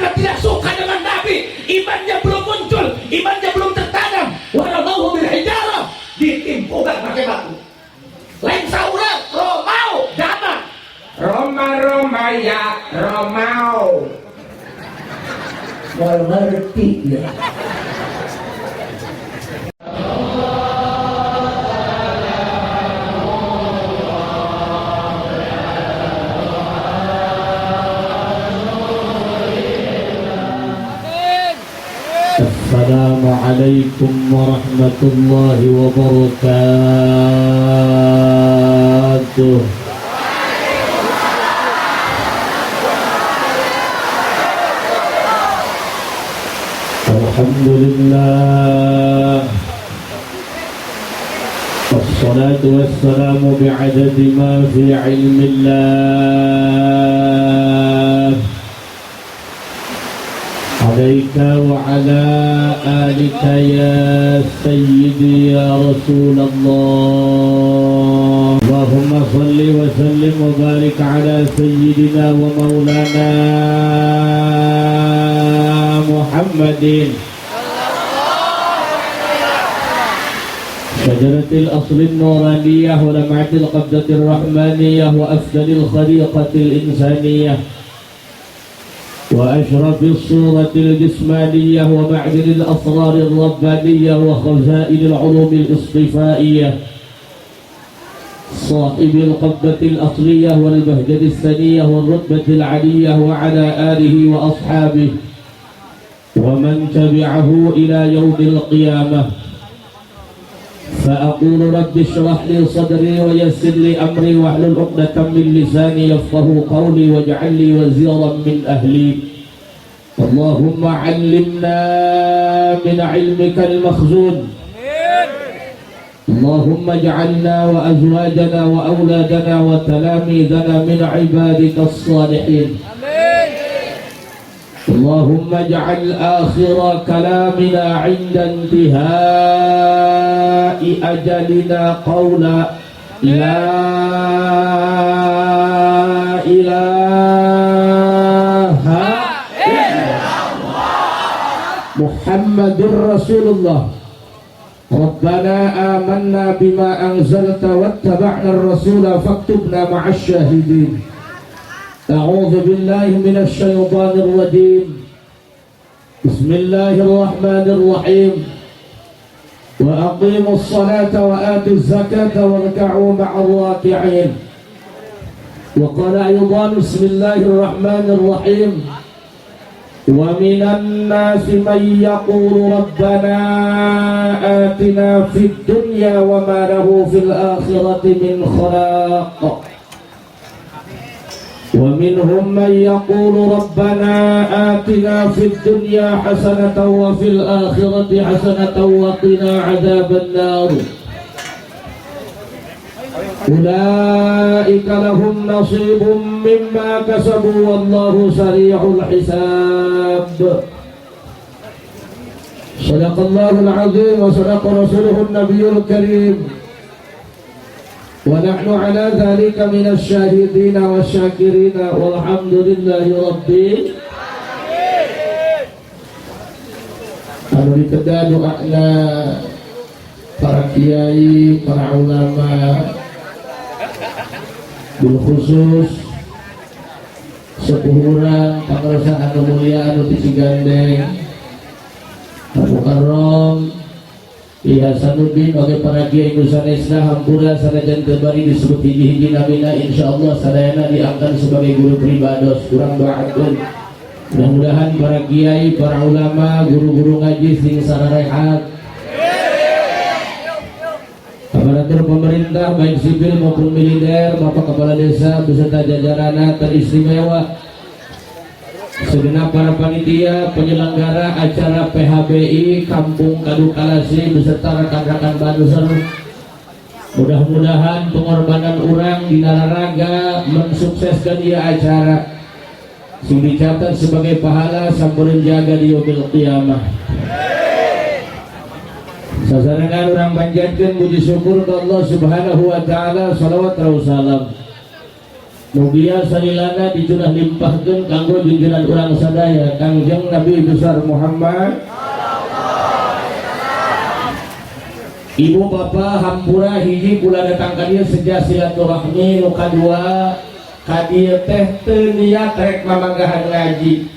Karena tidak suka dengan Nabi, imannya belum muncul, imannya belum tertanam. ورموه بالحجارة, ditimpukan pakai batu. Lain saurang, رموا, jamak. Roma Roma ya Romao. Moal ngerti ya. السلام عليكم ورحمة الله وبركاته. الحمد لله، والصلاة والسلام بعدد ما في علم الله عليك وعلى آلك يا سيدي يا رسول الله. اللهم صل وسلم وبارك على سيدنا ومولانا محمد، شجرة الأصل النورانية ولمعة القبضة الرحمانية وأفضل الخليقة الإنسانية وأشرف الصورة الجسمانية ومعدن الأسرار الربانية وخزائن العلوم الاصطفائية، صاحب القبضة الأصلية والبهجة السنية والرتبة العلية، وعلى آله وأصحابه ومن تبعه إلى يوم القيامة. فأقول رب اشرح لي صدري ويسر لي أمري واحلل عقدة من لساني يفقه قولي واجعل لي وزيرا من أهلي. اللهم علمنا من علمك المخزون. اللهم اجعلنا وأزواجنا وأولادنا وتلاميذنا من عبادك الصالحين. اللهم اجعل آخر كلامنا عند انتهاء أجلنا قولا لا إله إلا الله محمد رسول الله. ربنا آمنا بما أنزلت واتبعنا الرسول فاكتبنا مع الشاهدين. أعوذ بالله من الشيطان الرجيم. بسم الله الرحمن الرحيم. وأقيموا الصلاة وآتوا الزكاة واركعوا مع الراكعين. وقال أيضا: بسم الله الرحمن الرحيم. ومن الناس من يقول ربنا آتنا في الدنيا وما له في الآخرة من خلاق. ومنهم من يقول ربنا آتنا في الدنيا حسنة وفي الآخرة حسنة وقنا عذاب النار. أولئك لهم نصيب مما كسبوا والله سريع الحساب. صدق الله العظيم وصدق رسوله النبي الكريم، ونحن على ذلك من الشاهدين والشاكرين، والحمد لله رب. Anu diteda doana para kiai, para ulama, bil khusus sepuh urang pangersa anu mulia anu ti Cigandeng, Abu Karom Iya Hasanuddin, oge para kiai nu sanesna. Hampura sanajan teu bari disebut hiji-hiji namina, insyaallah sadayana diangkat sebagai guru pribados. Kurang doakeun mudah-mudahan para kiai, para ulama, guru-guru ngaji sing sararehat. Aparatur pemerintah baik sipil maupun militer, Bapak Kepala Desa beserta jajaranna teristimewa, segenap para panitia penyelenggara acara PHBI Kampung Kadu Kalasi beserta rekan-rekan Banser, mudah-mudahan pengorbanan urang di raga mensukseskan dia acara sing dicatat sebagai pahala samperin jaga di yaumil qiyamah. Sasarengan urang panjatkeun puji syukur ke Allah Subhanahu wa taala, salawat salam. Mugia salilana dicurah limpahkeun kanggo junjunan urang sadaya Kangjeng Nabi besar Muhammad. Ibu bapak hampura hiji kula datang ka dieu seja silaturahmi, nu kadua ka dieu teh teu niat rek mamanggahan ngaji,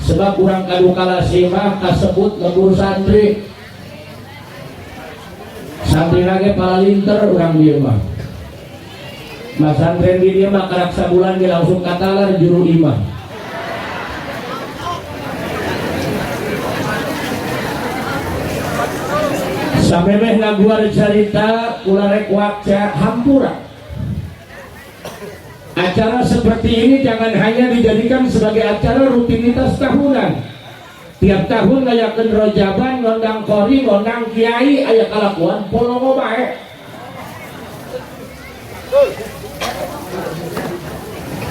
sebab urang kadukala simah kasebut lembur santri, santri lagi paralinter. Urang dieu mah masantren di dieu mah karak sabulan ge langsung katalar juru imah. Samemeh ngaguar carita, kula rek wakca hampura. Acara seperti ini jangan hanya dijadikan sebagai acara rutinitas tahunan. Tiap tahun ngayakeun rojaban, ngondang qori, ngondang kiai, aya kalakuan polongo bae.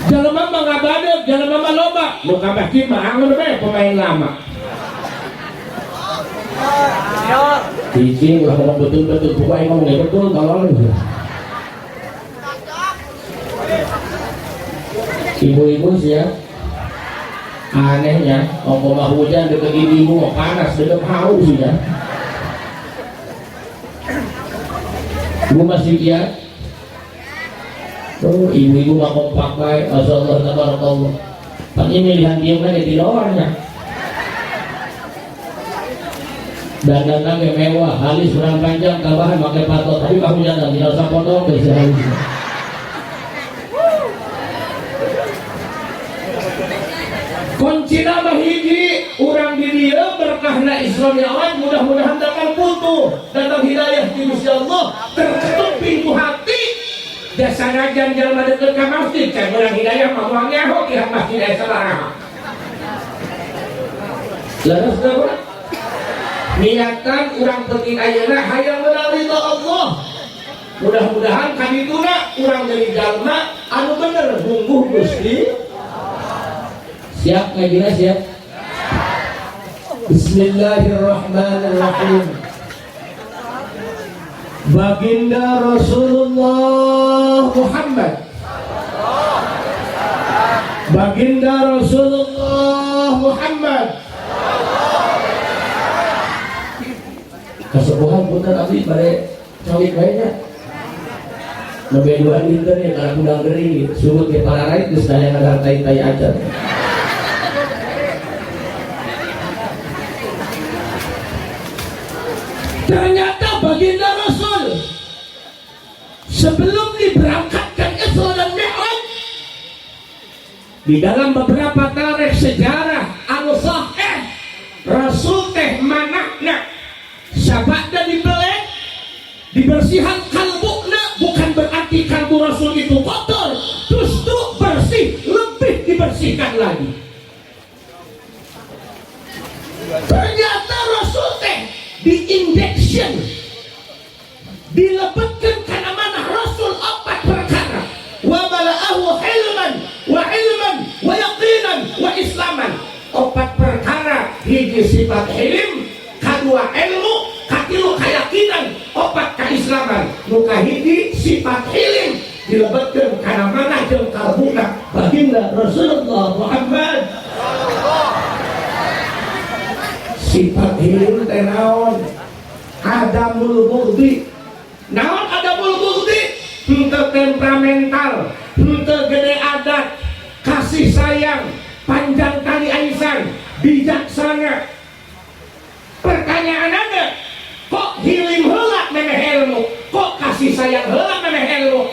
Jalma mah ngabadeg, jalma mah loba. Nu ka masjid mah angon bae pemain lama. Cicing ulah ngomong betul-betul, pokoknya ngomongnya betul tolong. Ibu-ibu sih ya, anehnya, ngomong mah hujan deket ibu-ibu mah panas, deket haus ya. Ibu masih ya? Oh, ibu-ibu mah kompak baik, masya Allah, tabarakallah. Pak ini milihan diem kan di luarnya. Dandan ge mewah, halis kurang panjang, tambahan pakai patok, tapi kahujanan tinggal sapotong bisa halis. Kunci nama hiji urang di dieu berkahna Isra Mi'raj, mudah-mudahan datang putuh, datang hidayah di Gusti Allah, terketuk pintu hati. Jasanajan jalma deket ka masjid, can urang hidayah mah moal nyaho kira masjid aya sabaraha. Leres teu? Niatan urang penting ayeuna hayang meunang ridho Allah. Mudah-mudahan kadituna urang jadi jalma anu bener bungguh Gusti. Siap ngajina siap. Bismillahirrahmanirrahim. Baginda Rasulullah Muhammad, Baginda Rasulullah Muhammad. Kesepuhan punten abdi bade cawik bae nya. Lebih dua dinten ya karena kudang gering surut ge pararait geus daya ngadar tai-tai acan. Ternyata baginda Rasul sebelum diberangkatkan Isra dan Mi'raj, di dalam beberapa tarikh sejarah anu sahih, Rasul teh manahna sabada dibelek dibersihan kalbuna, bukan berarti kalbu Rasul itu kotor, justru bersih, lebih dibersihkan lagi. Ternyata Rasul teh di injection, dilebetkan karena mana Rasul empat perkara, wa mala'ahu hilman wa ilman wa yaqinan wa islaman. Empat perkara, hiji sifat hilim, kedua ilmu, katilu keyakinan, opat keislaman. Nu kahiji sifat hilim dilebetkeun kana mana jeung kalbuna baginda Rasulullah Muhammad. Sifat hilim teh naon? Adamul bughdi. Naon adamul bughdi? Henteu temperamental, henteu gede adat, kasih sayang, panjang tali aisan, bijaksana. Pertanyaan ada, kok hilim heula memeh ilmu, kok kasih sayang heula memeh ilmu?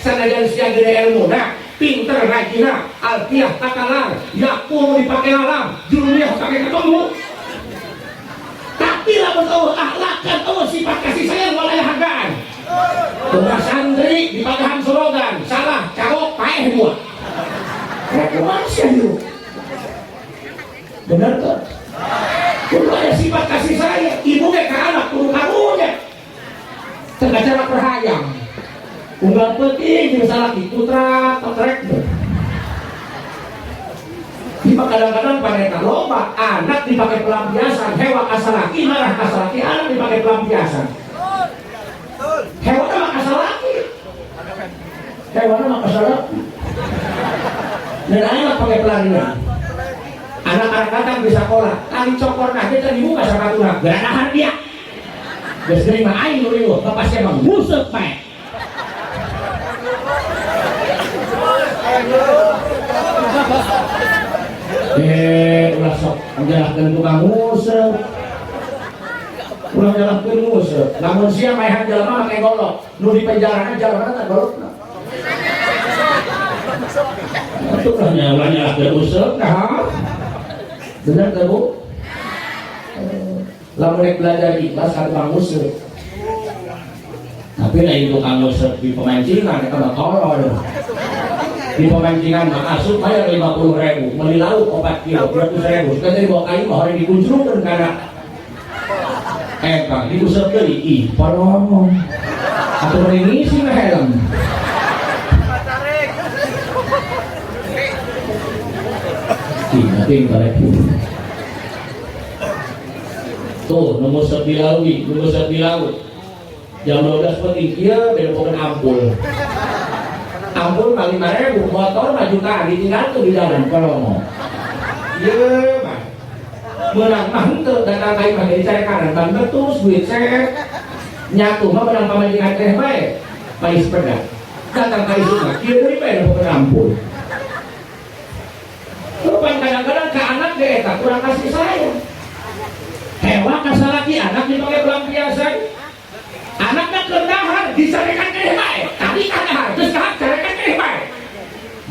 Sanajan sia gede ilmu, nah pinter rajina, alfiah takalar, yaqulu dipake alam, jurumiyah pakai ketemu. Tapi lamun eueuh akhlakan, eueuh sifat kasih sayang walaya hargaan. Tugas santri dipagahan slogan, salah, cawok, paeh gua. Rek kumaha sia hirup? Bener tuh? Kudu aya sifat kasih sayang, ibu ge ka anak kudu karunya. Teu cara perhayang. Unggal peuting jeung salaki putra totrek. Di kadang-kadang paneta loba anak dipakai pelampiasan, hewa kasalaki marah kasalaki, anak dipakai pelampiasan. Hewa mah kasalaki. Hewa mah kasalaki. Dan aing pakai pelarian. Anak-anak datang di sekolah, tali cokor nah kita dibuka sepatuna, geura dahar dia. Geus terima aing nu riweuh, bapak saya mah nguseup bae. Ulah sok nyalahkeun tukang nguseup. Ulah nyalahkeun nguseup. Lamun sia maehan jelema make golok, nu di penjarana jelema teh golokna. Atuh lah nyalahkeun nguseup nah. Bener teh, Bu? Lamun rek belajar ikhlas ka tukang nguseup. Tapi lain tukang nguseup di pemancingan eta mah tolol. Di pemancingan mah asup bayar 50.000, meuli lauk 4 kilo 200.000. Suka dibawa ka imah horeng dikuncrungkeun kana eta diuseup deui ih paromong. Atuh meuli ngisi mah helm. Ih, penting barek. Tuh, nu nguseup di laut, nu nguseup di laut. Jam 12 penting ieu beda bukan ampul. Ampul mah 5.000, motor mah jutaan ditinggalkeun di jalan kalau. Ieu mah meunang mah henteu datang ka imah jadi carekan ban betus duit set. Nyatu mah meunang pamajikan teh bae. Pais sepeda. Datang ka isuk mah kieu deui bae bukan ampul. Rupan kadang-kadang ke anak ge eta kurang kasih sayang. Hewa ka salaki anak dipakai pelampiasan. Anaknya keur dahar dicarekan keneh bae. Tadi kan dahar, geus kahak carekan keneh bae.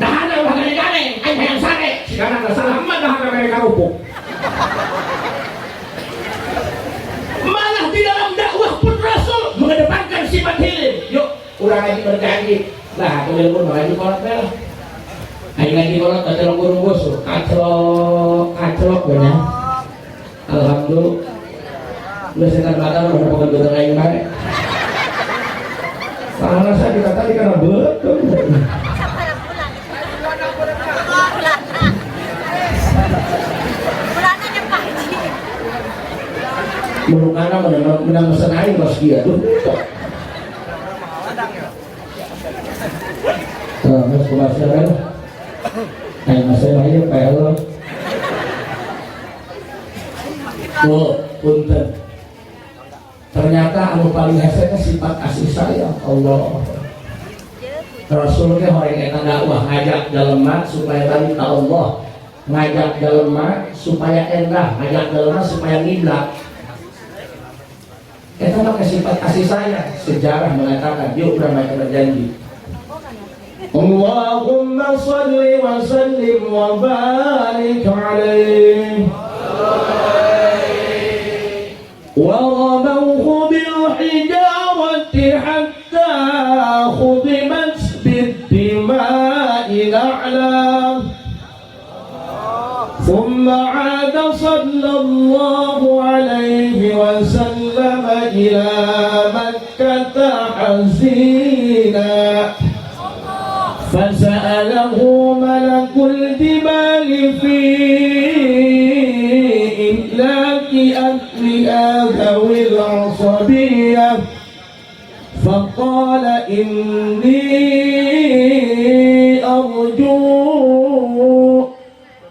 Dahar ulah gane-gane, aing hayang sare. Sigana teh salah mah dahar mere karupuk. Malah di dalam dakwah pun Rasul mengedepankan sifat hilim. Yuk, urang ngaji berjanji. Lah, atuh leuweung ngaji kolot teh lah. Aing ngaji kolot teh celok burung bosok. Kaclok, kaclok we nya. Alhamdulillah. Geus setan mata mah bukan bener aing bae. Panas kita tadi karena betul. Menurut anak menang mesen aing bos dia tuh. Terus kumaha aing mah saya pel. Oh, punten. Ternyata anu paling hese teh sifat kasih sayang Allah. Rasul teh horeng eta dakwah ngajak jelema supaya balik ka Allah, ngajak jelema supaya endah, ngajak jelema supaya ngiblat. Eta mah sifat kasih sayang. Sejarah mengatakan yuk urang mereka berjanji. Allahumma shalli wa sallim wa barik alaihi. ورموه بالحجارة حتى خضمت بالدماء الأعلى ثم عاد صلى الله عليه وسلم إلى مكة حزينا فسأله ملك الجبال في إهلاك أهلها ذوي العصبية فقال إني أرجو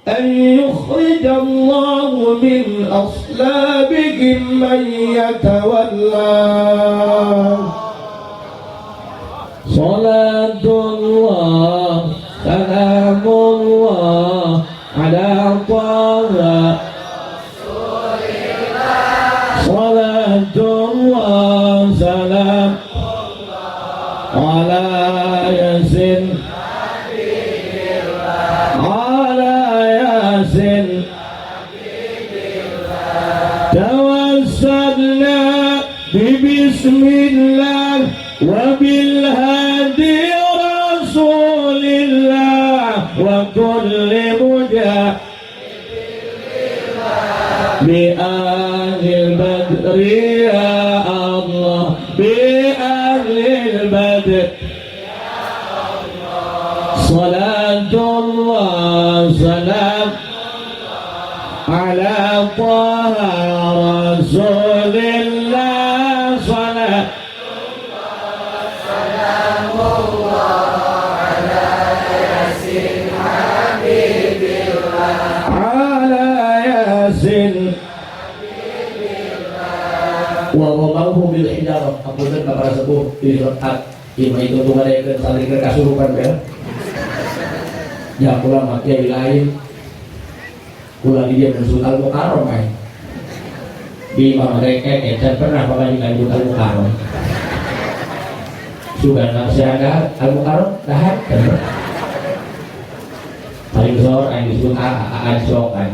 أن يخرج الله من أصلابهم من يتولى. صلاة الله سلام الله على طه. صلاة الله سلام على ياسين على ياسين. توسلنا ببسم الله وبالهادي رسول الله وكل مجاهد بأهل البدر يا الله بأهل البدر. صلاة الله سلام على طه رسول الله. صلاة سلام الله على ياسين حبيب bil hijarah. Apunten ka para sepuh di letak ieu mah itu tuh ngadaekeun santri keur kasurupan ya. Ya kula mah kiai lain. Kula di dieu Sultan Mukarram aing. Di imah mereka ecan pernah pamajikan Sultan Mukarram. Sugan nasihat Al Mukarram dahar bener. Paling sor aing disebut A sok aing.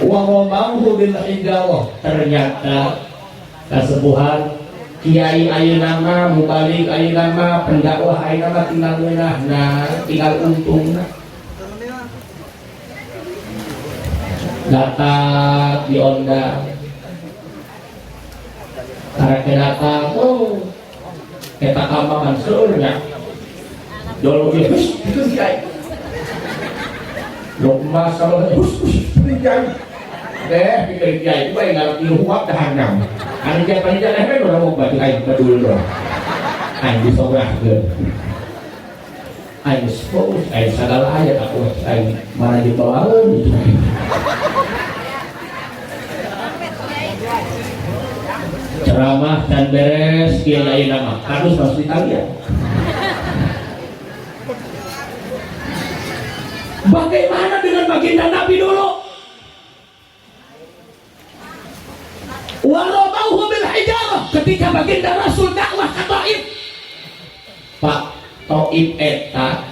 Wa ramauhu bil hijarah. Ternyata kasepuhan kiai ayeuna mah, mubalig ayeuna mah, pendakwah ayeuna mah tinggal ngeunahna, tinggal untungna. Datang diundang, karek datang, oh, eta kama mansur nya. Jolo ge hus itu kiai. Lokma sama hus hus itu kiai. Deh pikir kiai bae ngarep ieu huap dahanam. Anu kiai panitia teh kan urang mau batu aing bedul doang. Aing disograhkeun. Aing geus aing sagala aya aku aing mana dibawaeun gitu. Ceramah dan beres kiai ayeuna mah kadus masuk Italia. Bagaimana dengan baginda Nabi dulu? Warabauhu bil hijarah ketika baginda Rasul dakwah ke Taif. Pak, Taif eta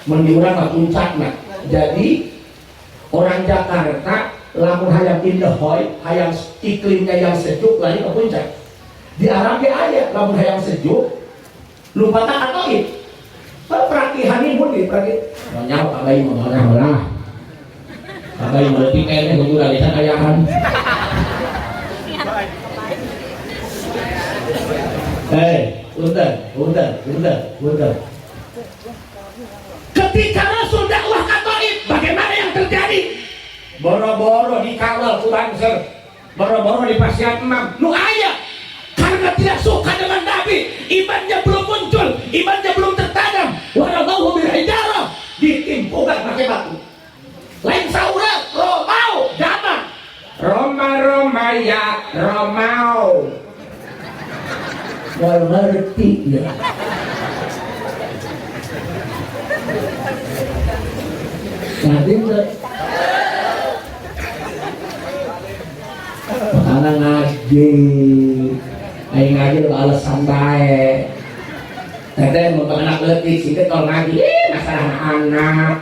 mun di urang mah puncakna. Jadi orang Jakarta lamun hayang indehoy, hayang iklimnya yang sejuk lari ke puncak. Di Arab ge aya lamun hayang sejuk lompatan ka Taif. Peraki honeymoon di peraki. Nyawa kabai mah lah. Kabai mah leutik keneh kudu ralisan ayahan. Hei, punten, punten, punten, punten. Ketika Rasul dakwah ke Taif, bagaimana yang terjadi? Boro-boro dikawal ku Banser, boro-boro di pasian emam, nu aya karena tidak suka dengan Nabi, imannya belum muncul, imannya belum tertanam. Warabauhu bil hijarah, ditimpukan pakai batu. Lain saurang, Romau, jamak. Roma Roma ya, Romau. Mau ngerti ya. Nanti makanya ngaji, ayo ngaji lu alasan baik. Teteh mau anak letih sih kalau ngaji, masalah anak.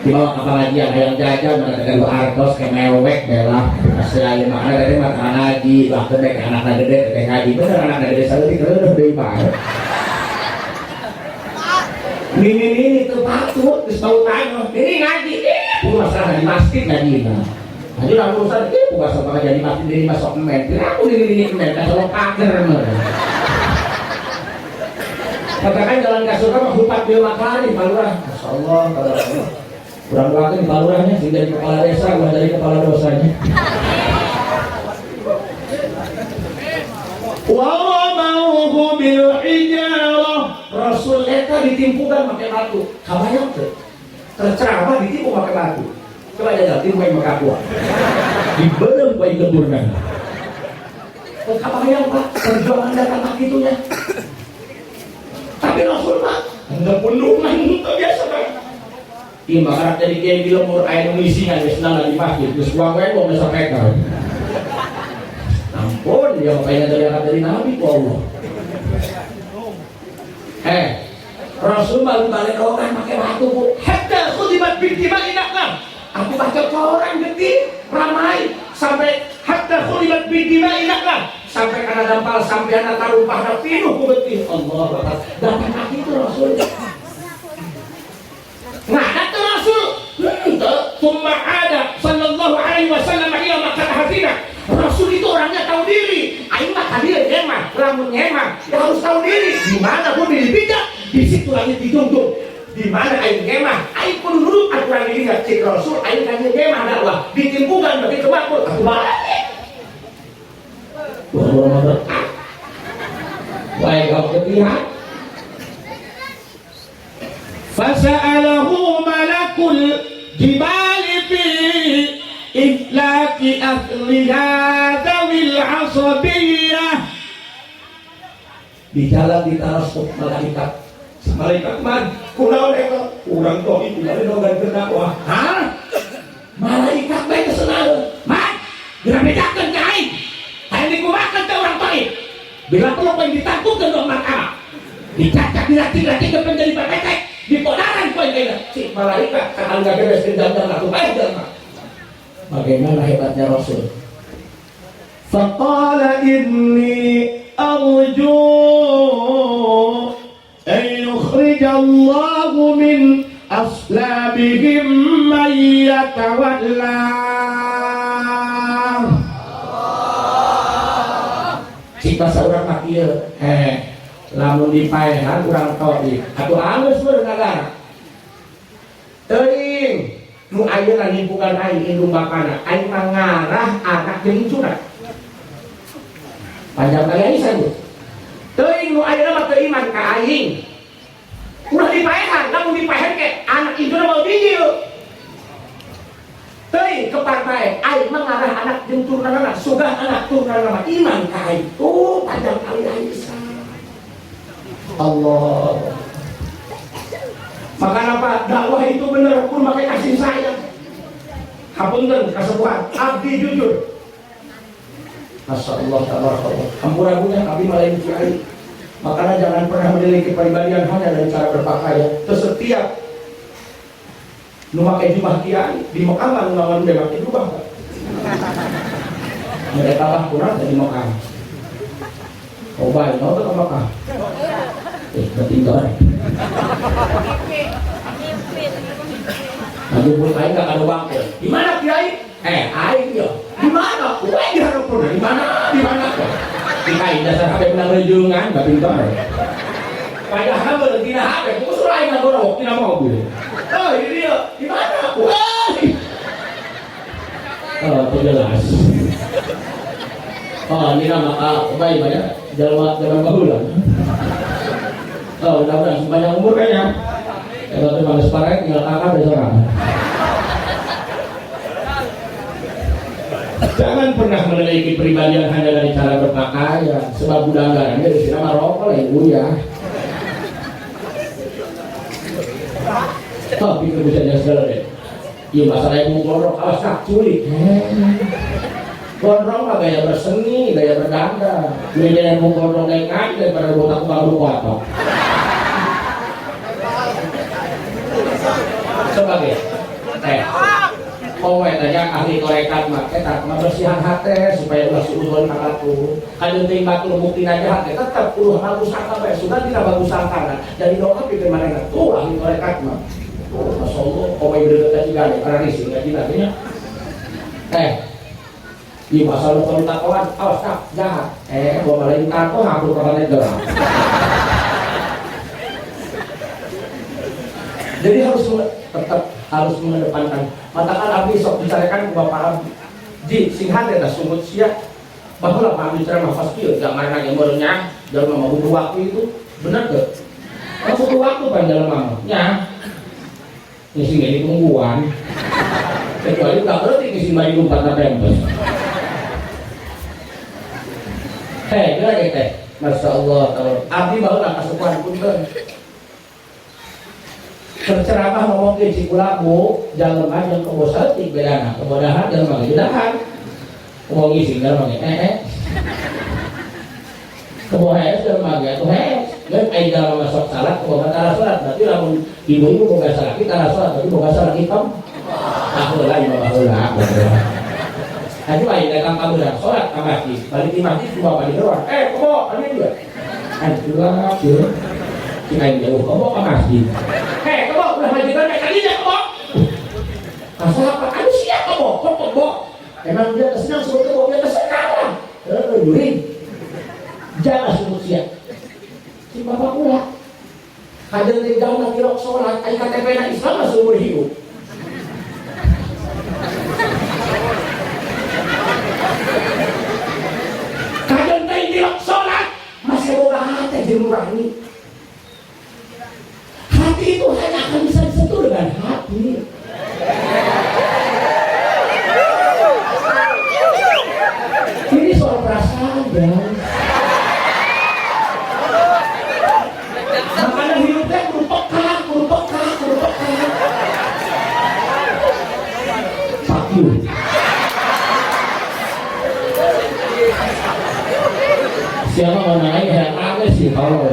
Dibawa ke pengajian, hayang jajan, mana teteh lu artos, ke mewek, bela. Asli aja makanya teteh mah ngaji, bahkan deh anak gede teteh ngaji, bener anak gede saeutik reueuh deui bae. Ini ini tuh patut, geus tau tanya, ini ngaji, masalah di masjid ngaji mah. Ngaji lah urusan, bukan soal jadi masjid, ini masuk emen, aku ini emen, kan soal pager mah. Katakan jalan ke surga mah hupat bil maklari, Pak Lurah. Masya Allah, tabarakallah. Kurang doakan Pak Lurahnya, sing jadi kepala desa, gua jadi kepala dosanya. Wa ramauhu bil hijarah. Rasul eta ditimpukan pakai batu. Kabayang teu? Terceramah ditimpu pakai batu. Coba jajal timpu pakai aqua. Dibeuleum ku aing gemburna. Kabayang Pak, perjuangan datang kitunya. Tapi Rasul mah enggak pundungan itu biasa Pak. Iya maka jadi kiai di lembur aya nu ngisingan geus nana di masjid geus uang we wong geus sapeker. Ampun dia makanya dari angkat dari Nabi ku Allah. Rasul mah balik orang pakai batu bu. Hatta khudimat bil dima'i naqlam. Aku baca orang getih ramai sampai hatta khudimat bil dima'i naqlam. Sampai kana dampal sampai ana tarumpahna pinuh ku getih. Allah Akbar. Datang lagi itu Rasul. Nah, kata Rasul, thumma ada sallallahu alaihi wasallam ila makan hazina. Rasul itu orangnya tahu diri. Aing mah tadi ngemah, lamun ngemah, ya harus tahu diri. Di mana bumi dipijak, di situ langit dijunjung. Di mana aing ngemah, aing kudu nurut aturan diri cik Rasul, aing kan ngemah dakwah, ditimpukan bagi kemakmur, aku balik. Wah, kau ketihan. Fasa'alahu malakul jibali fi iflaki ahliha. العصبية. Di jalan ditarosuk malaikat. Malaikat man, kunaon eta? Urang Thaif kemarin dogan dakwah. Hah? Malaikat bae kesenangan. Man, dirabedakeun ka aing. Hayang dikumakeun teh urang Thaif. Bila perlu poin ditangkupkeun ke mahkamah. Dicacak, diracik-racik ke menjadi pepetek, dipodaran poin kayaknya. Si malaikat kan nggak beres di dalam atuh bae jelema. Bagaimana hebatnya Rasul? فقال إني أرجو أن يخرج الله من أصلابهم من يتولى. Cik bahasa urang mah kieu, lamun dipaehan urang Thaif, atuh alus meureun nagara. Teuing nu ayeuna nimpukan aing indung bapana, aing mah ngarah anak jeung incuna. Panjang kali Aisyah itu. Teuing nu ayeuna mah teu iman ka aing. Ulah dipaehan, lamun dipaehan ke anak incuna mau bijil. Teuing kepar bae, aing mah ngarah anak jeung turunanna, sugah anak turunanna mah iman ka aing. Tuh panjang kali Aisyah. Allah. Maka apa? Dakwah itu bener pun pakai kasih sayang. Hapunten kasepuhan, abdi jujur. Masya Allah, tabarakallah. Hampura punya abdi malah kiai. Makanya jangan pernah menilai kepribadian hanya dari cara berpakaian. Terus setiap nu make jubah kiai di Mekah mah nu ngawan be make jubah. Mereka lah kurang dari Mekah. Oh baik, mau ke Mekah. Berarti goreng. Nah, jemput aing nggak ada waktu. Di mana kiai? Aing ya. Di mana? Wah, di hareupeun. Di mana? Di mana? Di kain dasar HP menang rejungan, nggak pintar. Padahal berhenti na HP, usul aing ngagorowok tina mobil. Oh, ini dia. Di mana? Wah. Oh, itu jelas. Oh, ini nama baik banyak. Jalan jalan bahulan. Oh, mudah-mudahan sepanjang umur kayaknya. Ya, kalau terima parah, tinggal kakak besok. Jangan pernah menilai kepribadian hanya dari cara berpakaian. Sebab budanggarannya di sini mah rokok lah ibu ya. Tapi kebijakannya segala deh. Iya masalah ibu gondrong, awas tak culik. Gondrong mah gaya berseni, gaya berdandan. Beda ibu gondrong yang ngaji daripada botak baru kotor. Sebagai kowe tanya ahli torekat mah eta mah bersihan hate supaya ulah suudzon ka batur. Kajeun teuing batur buktina jahat teh tetep ulah bagus sangka bae sudah tidak bagus sangka. Jadi doa pikeun manehna tuh ahli torekat mah. Oh, masyaallah kowe bener teh jiga karena risih ngaji nya. Di masa lu kalau takoan awas tak jahat. Gua malain tako hampir perhane gerak. Jadi harus tetap harus mengedepankan. Matakan abdi sok dicarekan ku bapak abdi. Ji sing hate tah sungut sia. Baheula Pak abdi ceramah pas kieu jamarna ge meureun nya, jelema mah butuh waktu itu. Bener teu? Butuh waktu pan jelema mah. Nya. Ngisi ge ditungguan. Kecuali udah berarti ngisi bayi lumpat na pempes. Hei, geura ge teh. Masya Allah, kalau abdi baheula kasukuan punten. Berceramah ngomong ke cikula bu, jelema jeung kebo saeutik bedana, kebo dahar jelema ge dahar. Kebo ngising jelema ge Kebo hees jelema ge atuh hees. Geus ai jelema masuk salat, kebo mah tara salat, berarti lamun ibu-ibu boga salaki tara salat, berarti boga salaki hitam. Baheula ieu mah baheula. Aduh ai datang ka beurang salat ka masjid, balik di masjid ku bapak di luar. Kebo, anu dia. Aduh, kieu. Cing aing jauh kebo ka masjid. Kebo ulah majikan bae kadinya kebo. Pasal apa? Aduh sia kebo, kok kebo. Emang dia kesenang sebut kebo, dia kesenang lah. Juring. Jangan sebut sia. Si bapak ulah. Kajeun teh jauh na tilok salat, ai KTP na Islam mah seumur hidup. Kajeun teh tilok salat, masih boga hate jeung nurani. Hati itu hanya akan bisa disentuh dengan hati. Ini soal perasaan. modal. Makanya hidup teh kudu peka, kudu peka, kudu peka. Fuck you. Siapa mau naik yang aneh sih kalau.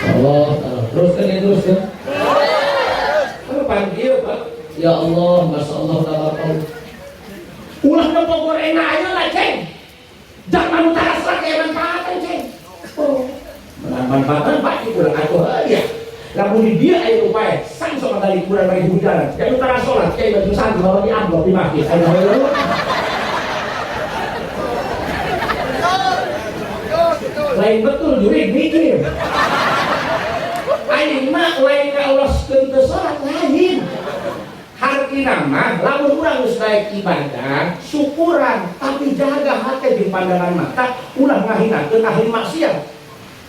Allah, terus kan ya, terus ya. Panggil Pak. Ya Allah, masya Allah, tabaraka. Ulah nempo goreng aja lah ceng. Jangan utara kayak manfaatan ceng. Oh, manfaatan Pak itu lah aku aja. Lamun di dia ayo upaya sang sok kali kurang bagi hujaran. Jangan utara sholat kayak baju santri bawa di amplop di masjid. Ayo ayo. Lain betul jurig mikir. Aing mah lain ka Allah teu salat lain. Hartina mah lamun urang geus naik ibadah, syukuran tapi jaga hati di pandangan mata ulah ngahinakeun ahli maksiat.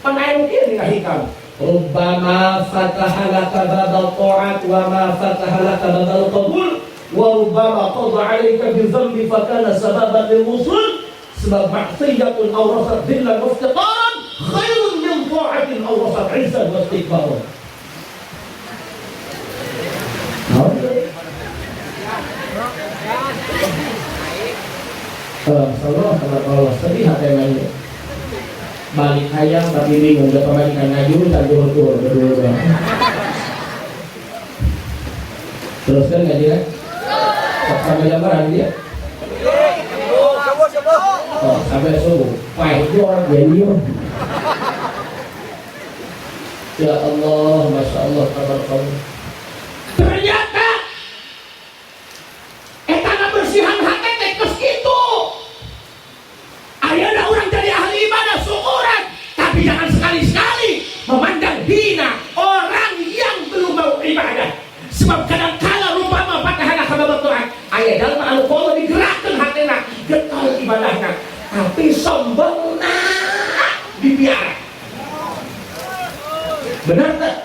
Pan aya nu kieu dina hikam. Rubbama fataha laka babal ta'at wa ma fataha laka babal qabul wa rubbama qada 'alaika bi dhanbi fa kana sababan lil wusul. Sebab maksiatun awrasat dhillan wa iftiqaran khairun min ta'atin awrasat 'izzan wa istikbaran. Allah sedih hati nanya. Balik hayang tapi bingung udah pemalikan ngaju dan tur berdua. Terus kan ngaji kan? Sampai jam berapa dia? Oh, sampai subuh. Wah, itu orang jenius. Ya Allah, masya Allah, tabarakallah. Ternyata etana bersihan hati teh geus kitu. Ayeuna urang jadi ahli ibadah syukuran, tapi jangan sekali-sekali memandang hina orang yang belum mau ibadah. Sebab kadang-kala rumpama patahana kabab Tuhan, aya jalma anu poho digerakkeun hatena, getol ibadahna, tapi sombongna dipiara. Benar tak?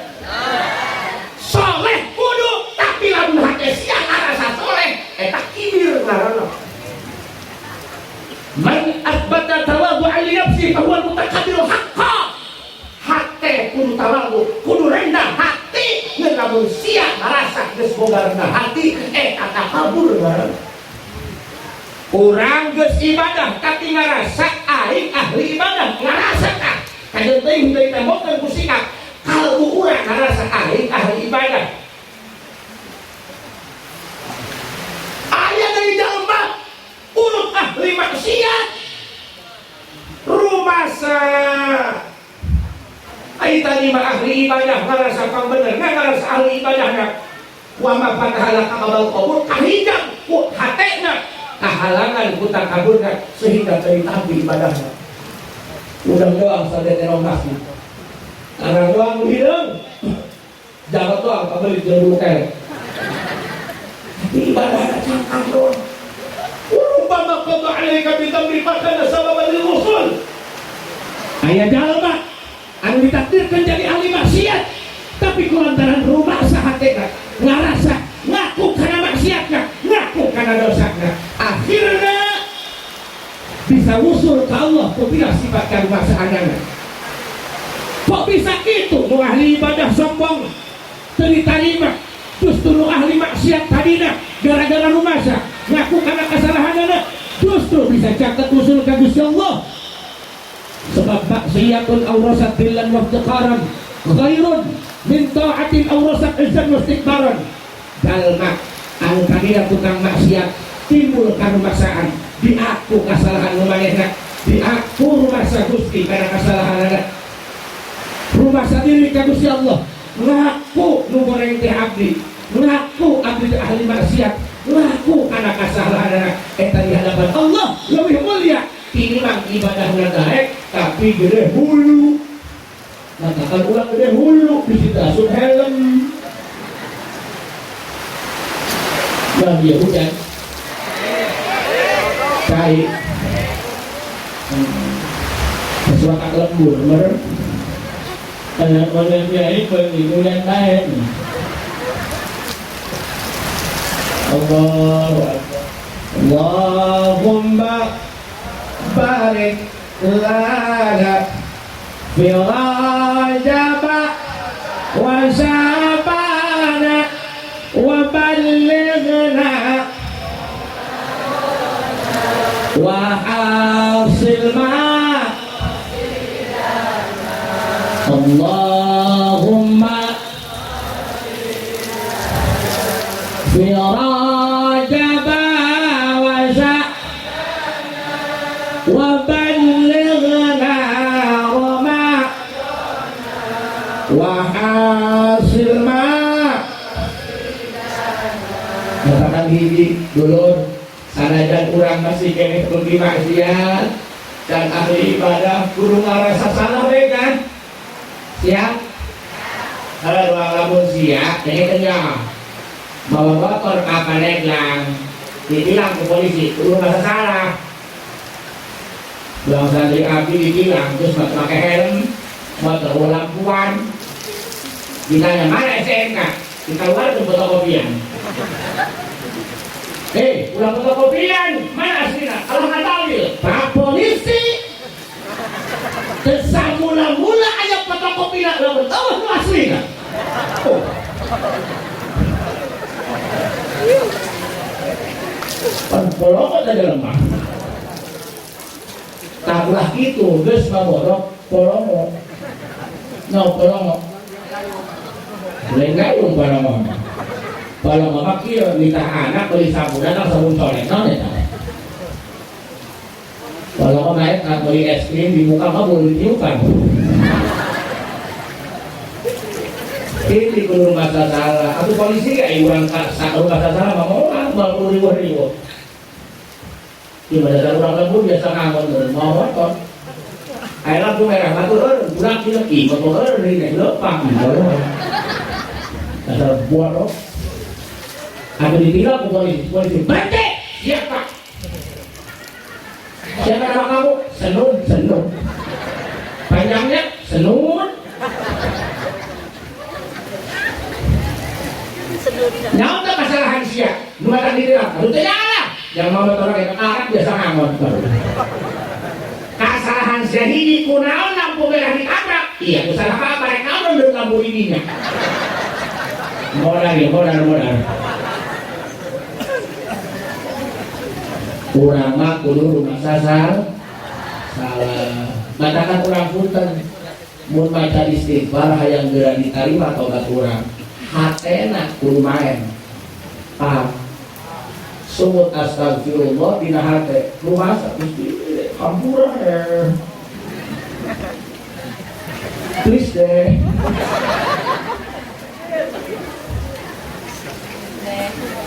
Soleh kudu, tapi lamun hate sia ngarasa soleh, eta kibir ngaranna. Man athbata tawadhu'a li nafsihi fa huwa al-mutakabbiru haqqan. Hate kudu tawadhu, kudu rendah hati, ngan lamun sia ngarasa geus boga rendah hati, eta takabur ngaranna. Urang geus ibadah tapi ngarasa aing ahli ibadah, ngarasa tah. Kajeun teuing deui tembokeun ku sikap. Kalbu urang ngarasa aing ahli ibadah. Aya dari jalma urut ahli maksiat. Rumasa. Ai tadi mah ahli ibadah ngarasa pangbener, ngarasa ahli ibadahna. Wa ma fatahala kabal qabul kahijang ku hatena kahalangan ku takaburna sehingga jadi tampi ibadahna. Udah doang sadaya terong masjid. Arang doang hilang. Jabat doang kabeli jeung bulu kerek. Tapi ibadahna cangkang doang. Rubbama qada 'alaika bi dhanbi fakana sababan lil wusul. Aya jalma anu ditakdirkan jadi ahli maksiat, tapi kulantaran rumasa hatena ngarasa ngaku kana maksiatna, ngaku kana dosana, akhirna bisa wusul ke Allah ku bila sifat karumasaanana. Kok bisa gitu? Nu ahli ibadah sombong teu ditarima, justru nu ahli maksiat tadina gara-gara rumasa ngaku kana kesalahanana justru bisa caket wusul ka Gusti Allah. Sebab maksiatun awrasat dhillan wa iftiqaran khairun min ta'atin awrasat izzan wa istikbaran. Jalma anu tadina tukang maksiat timbul karumasaan, diaku kesalahan nu manehna, diaku rumasa Gusti kana kesalahanana. Rumasa diri ka Gusti Allah, ngaku nu goreng teh abdi, ngaku abdi teh ahli maksiat, ngaku kana kesalahanana, eta di hadapan Allah leuwih mulia tinimbang ibadahna daek tapi gede hulu. Matakan ulang gede hulu bisi asup helm. Nah dia hujan cai sesuatu lembur mer oleh kiai hujan baik. Allahu Akbar. Allahumma barik lana fi Rajab wa Sya'ban wa ballighna wa hasil ma Allahumma fi Rajab wa Sya'ban wa ballighna Ramadan wa hasil ma. Katakan hiji dulur, sanajan urang masih keneh beuki maksiat dan ahli ibadah kudu ngarasa salah we kan? Siap? Kalau ruang lamun siap, jadi kenyang. Bawa motor ke Pandeglang, ditilang ke polisi, kudu ngerasa salah. Bilang santri abdi ditilang, terus pakai helm, motor lampuan. Ditanya mana STNK? Ditawarkan fotokopian. Ulah fotokopian, mana aslinya? Kalau nggak tahu, Pak polisi. Desa mula-mula aya fotokopi lah, lamun eueuh nu aslina. Oh. Pan polongo tadi lemah. Tah ulah kitu, geus maborok polongo. No polongo. Lain gayung polongo mah. Polongo mah kieu nitah anak beli sabunan langsung sabun colet naon eta. Polongo mah eta beli es krim di muka mah boleh ditiupan. Ini kudu masa salah. Atuh polisi ge urang ka masa salah mah moal moal kudu riweuh-riweuh. Di mana dasar urang lembur biasa ngangon mau motor. Aya lampu merah batur eureun budak ieu ih motor eureun deui leumpang. Dasar bodoh. Atuh ditilang ku polisi, polisi berhenti. Siap Pak. Siapa nama kamu? Senun, Senun. Panjangnya Senun. Nyawa teh kesalahan sia. Nu batang ditilang. Atuh teh nyalah. Yang mau motor kayak karak biasa ngangon. Kesalahan sia hiji kunaon lampu merah ditabrak. Iya, ku salah apa rek naon deui lampu ininya. Modal ya, modal, modal. Urang mah kudu rumah sasar salah. Matakan urang punten mun maca istighfar hayang geura ditarima tobat urang. Hatena kudu maen. Paham? Sumut astagfirullah dina hate. Rumasa Gusti hampura eh. Please deh.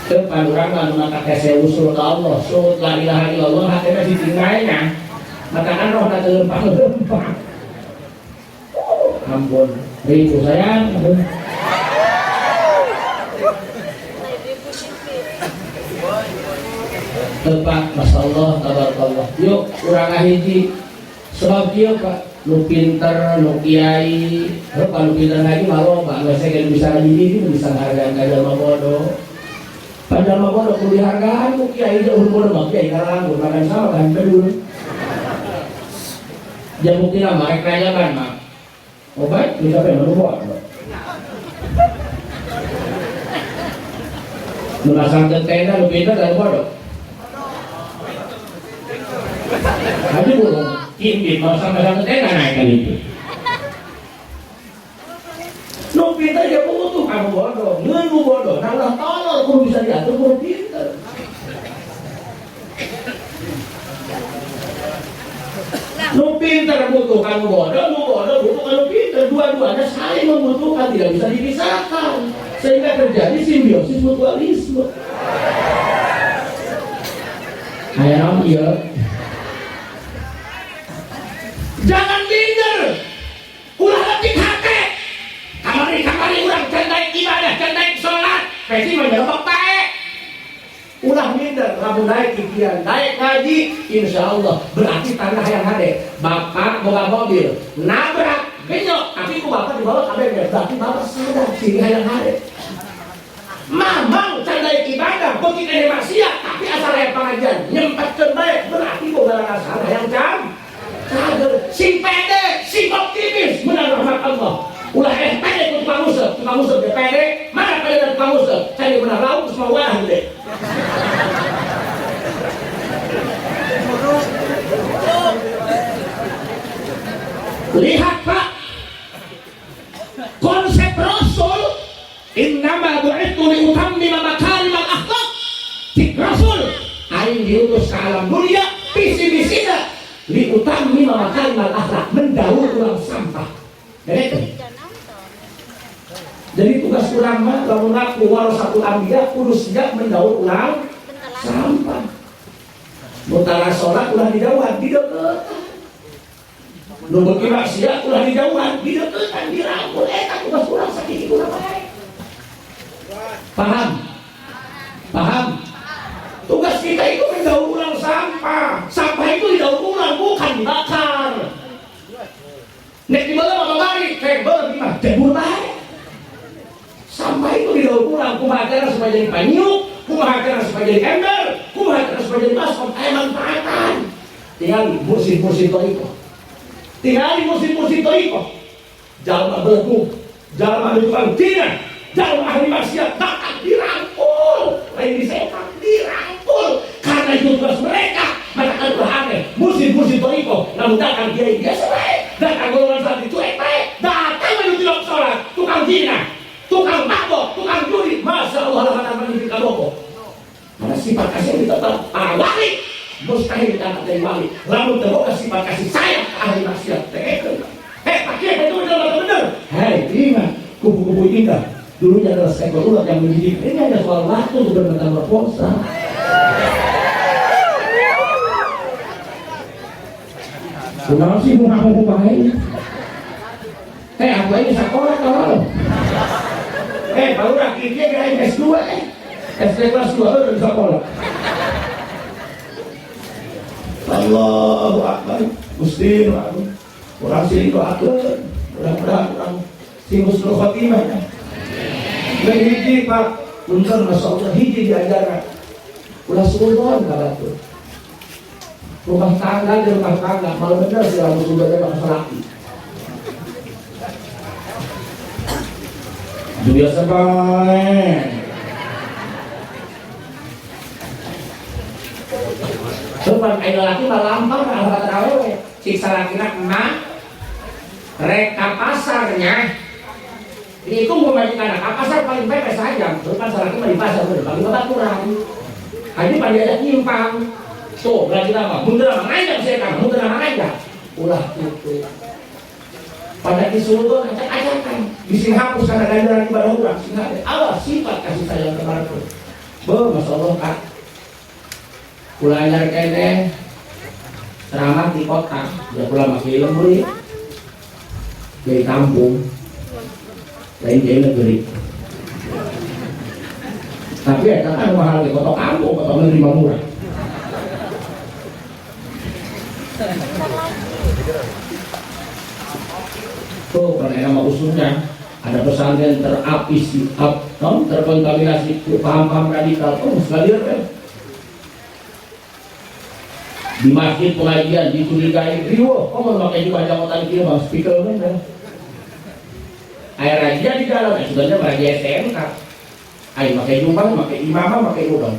Depan urang mah nu mata hese usul ka Allah, sumut la ilaha illallah hatena ditinggalna. Matakan rohna teu lempang-lempang. Ampun, ribu sayang. Tepat, Masya Allah, tabarakallah. Yuk, urang hiji. Sebab kieu Pak, nu pinter, nu kiai, heuh nu pinter lagi mah loba, geus ge bisa ngaji bisa ngahargaan ka jalma bodoh. Padahal mah bodoh kudu dihargaan ku kiai jauh bodoh mah kiai kalanggur, makan sama kan bedul. Jam bukti mah rek nanya kan mah. Obat bisa pe nu bodoh. Nu masangkeun tenda nu pinter dan bodoh. Haji burung, kimbit mau sama-sama tenda naik kali itu. Nu pinter dia butuh kamu bodoh, ngeunu bodoh, nah ulah tolol kudu bisa diatur kudu pinter. Nu pinter butuh kamu bodoh, nu bodoh butuh kamu pinter, dua-duanya saling membutuhkan, tidak bisa dipisahkan, sehingga terjadi simbiosis mutualisme. Ayo, iya. Jangan minder, ulah letik hati. Kamari-kamari urang can naik ibadah, can naik sholat, pasti mah jelema pae. Ulah minder, lamun naik kikian, naik ngaji, insya Allah berarti tanah yang hade. Bapak boga mobil, nabrak, benyok, tapi ku bapak dibawa ka bengkel, berarti bapak sadar sini hayang hade. Mamang can naik ibadah, beuki keneh maksiat, tapi asal aya pengajian nyempatkeun bae berarti boga rasa hayang jam cager sing pede sing optimis menang rahmat Allah. Ulah pede ku tukang useup, tukang useup ge pede, mana pede dari tukang useup? Cari benar lauk semua wah gede. Lihat Pak, konsep Rasul innama bu'ithu liutammima makarimal akhlak. Cik Rasul aing diutus ke alam dunia visi misina liutammima makarimal akhlak, mendaur ulang sampah. Jadi tugas urang mah lamun ngaku warasatul anbiya kudu siap mendaur ulang sampah. Mutara salat ulah dijauhan, dideuketan. Nu beuki maksiat ulah dijauhan, dideuketan, dirangkul eta tugas urang sakitu urang bae. Paham? Paham? Tugas kita itu mendaur ulang sampah. Sampah itu didaur ulang, bukan dibakar. Nek dibelah mah bari, kebel mah jebur bae. Sampah itu didaur ulang, kumaha cara supaya jadi panyu, kumaha cara supaya jadi ember, kumaha cara supaya jadi baskom, aya manfaatan. Tinggal mursid-mursid thoriqoh. Tinggal mursid-mursid thoriqoh. Jalma belegung, jalma tukang zina, jalma ahli maksiat, bahkan dirangkul, lain disetak, dirangkul. Karena itu tugas mereka. Maka kan ulah aneh, mursid-mursid thoriqoh, namun datang kiai biasa bae, datang golongan santri cuek bae, datang menuju sholat, tukang zina, tukang mabok, tukang judi, masya Allah lah menuju kaboko. Karena sifat kasih itu tetap para wali mustahil ditangkap dari wali. Lalu terbuka sifat kasih sayang ahli maksiat. Pak Kiai itu benar benar. Hei, ingat kubu-kubu indah dulunya adalah seekor ulat yang mendidik. Ini hanya soal waktu untuk bermetamorfosa. Kenapa sih mau baik? Aku ini sekolah kalau. Baru rakyatnya kira S2 SD kelas 2 udah sekolah. Allahu Akbar. Gusti urang sing doakeun, mudah-mudahan urang sing husnul khotimah ya. Hiji Pak, punten masyaallah hiji diajaran. Ulah suudzon ka batur. Rumah tangga di rumah tangga, malah bener sih lamun suudzon mah salaki. Biasa bae. Sopan ayo laki mah lampang ka kata awewe. Cik salakina emak rek ka pasarnya. Dihitung ku majikan ka pasar paling bae sajam. Sopan salaki mah di pasar bener paling babaturan. Haji pan diajak nyimpang. Tuh, berarti apa? Mundur apa ngajak setan, mundur apa ngajak. Ulah tutup. Pada disuruh ajak-ajakan. Dising hapus karena ganjaran ibadah urang sing ada. Awas sifat kasih sayang kepada batur. Be, masyaallah Kak. Kula anyar keneh ceramah di kota, ya kula masih lembur ya. Dari kampung. Lain jadi negeri. Tapi ya kan mahal di kota kampung, kota negeri mah murah. Tuh, karena nama usulnya ada pesantren terapis, terkontaminasi paham-paham radikal. Oh, sekalian kan? Di masjid pengajian dicurigai, riweuh, oh mau pakai jubah jangotan kieu bang speaker kan? Air razia di dalam, ya sebenarnya razia SMK. Ayo pakai jubah, pakai imamah, pakai udang.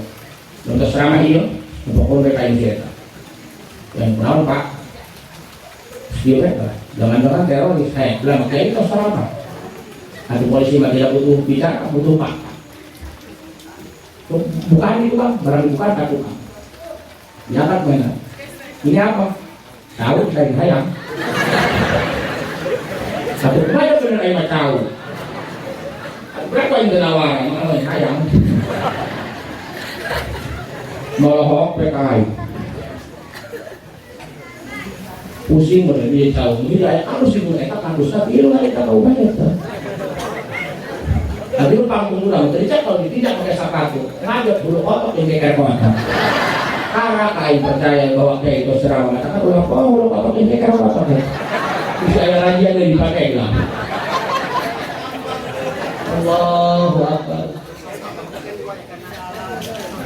Nonton ceramah ieu, pokoknya mereka yang cerita. Yang kenal Pak, dia mereka, jangan-jangan teroris. Lah pakai itu ceramah. Nanti polisi mah tidak butuh bicara, butuh fakta. Bukan itu bang, barang dibuka tak buka. Diangkat mana? Ini apa? Tahu saya hayang. Satu banyak bener aing mah tahu. Berapa yang dinawaran? Mana hayang? Molohok PKI. Pusing bener dia tahu. Ini aya alus ibu eta kandusna ieu lah eta tahu banyak teh. Tadi lu panggung urang tadi cek kalau tidak pakai sepatu. Ngajak bulu otot yang kayak kota. Karena aing percaya bahwa kayak itu serang mengatakan ulah kok ulah otot yang kayak kota. Bisa aya lagi yang dipakai lah. Allahu Akbar.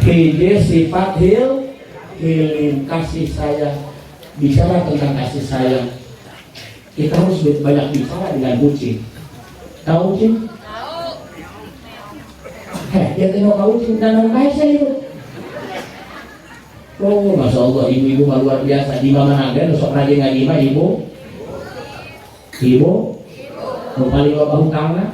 Hiji sifat hilim, kasih sayang. Bicara tentang kasih sayang, kita harus banyak bicara dengan kucing. Tahu kucing? Tahu. Heh, dia tengok kau kucing dan kaisa itu. Oh, masya Allah, ibu-ibu mah luar biasa. Di mana naga, sok rajin ngaji mah ibu. Ibu, nu paling loba hutangna.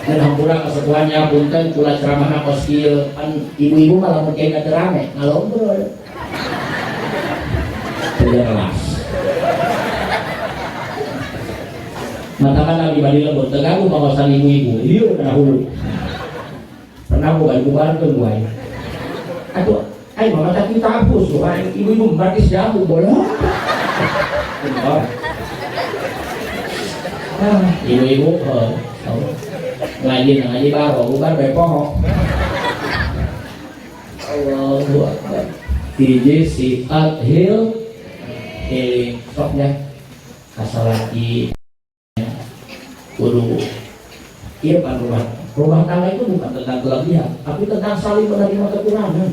Dan hampura kesepuhannya punten kula ceramahna kos kieu. Pan ibu-ibu mah lamun kieu teu rame, ngalobrol. Teu kelas. Matakan abdi badi lembut teu ganggu kawasan ibu-ibu. Ieu kana hulu. Pernah gua balik bubarkeun wae. Atuh, ai mah mata kita hapus wae. Ibu-ibu berarti jamu bolong. Ah, ibu-ibu ngaji ngaji baro bubar bae poho. Allahu akbar. Hiji sifat hiling soknya kasalaki kudu ieu pan rumah tangga itu bukan tentang kelebihan, tapi tentang saling menerima kekurangan.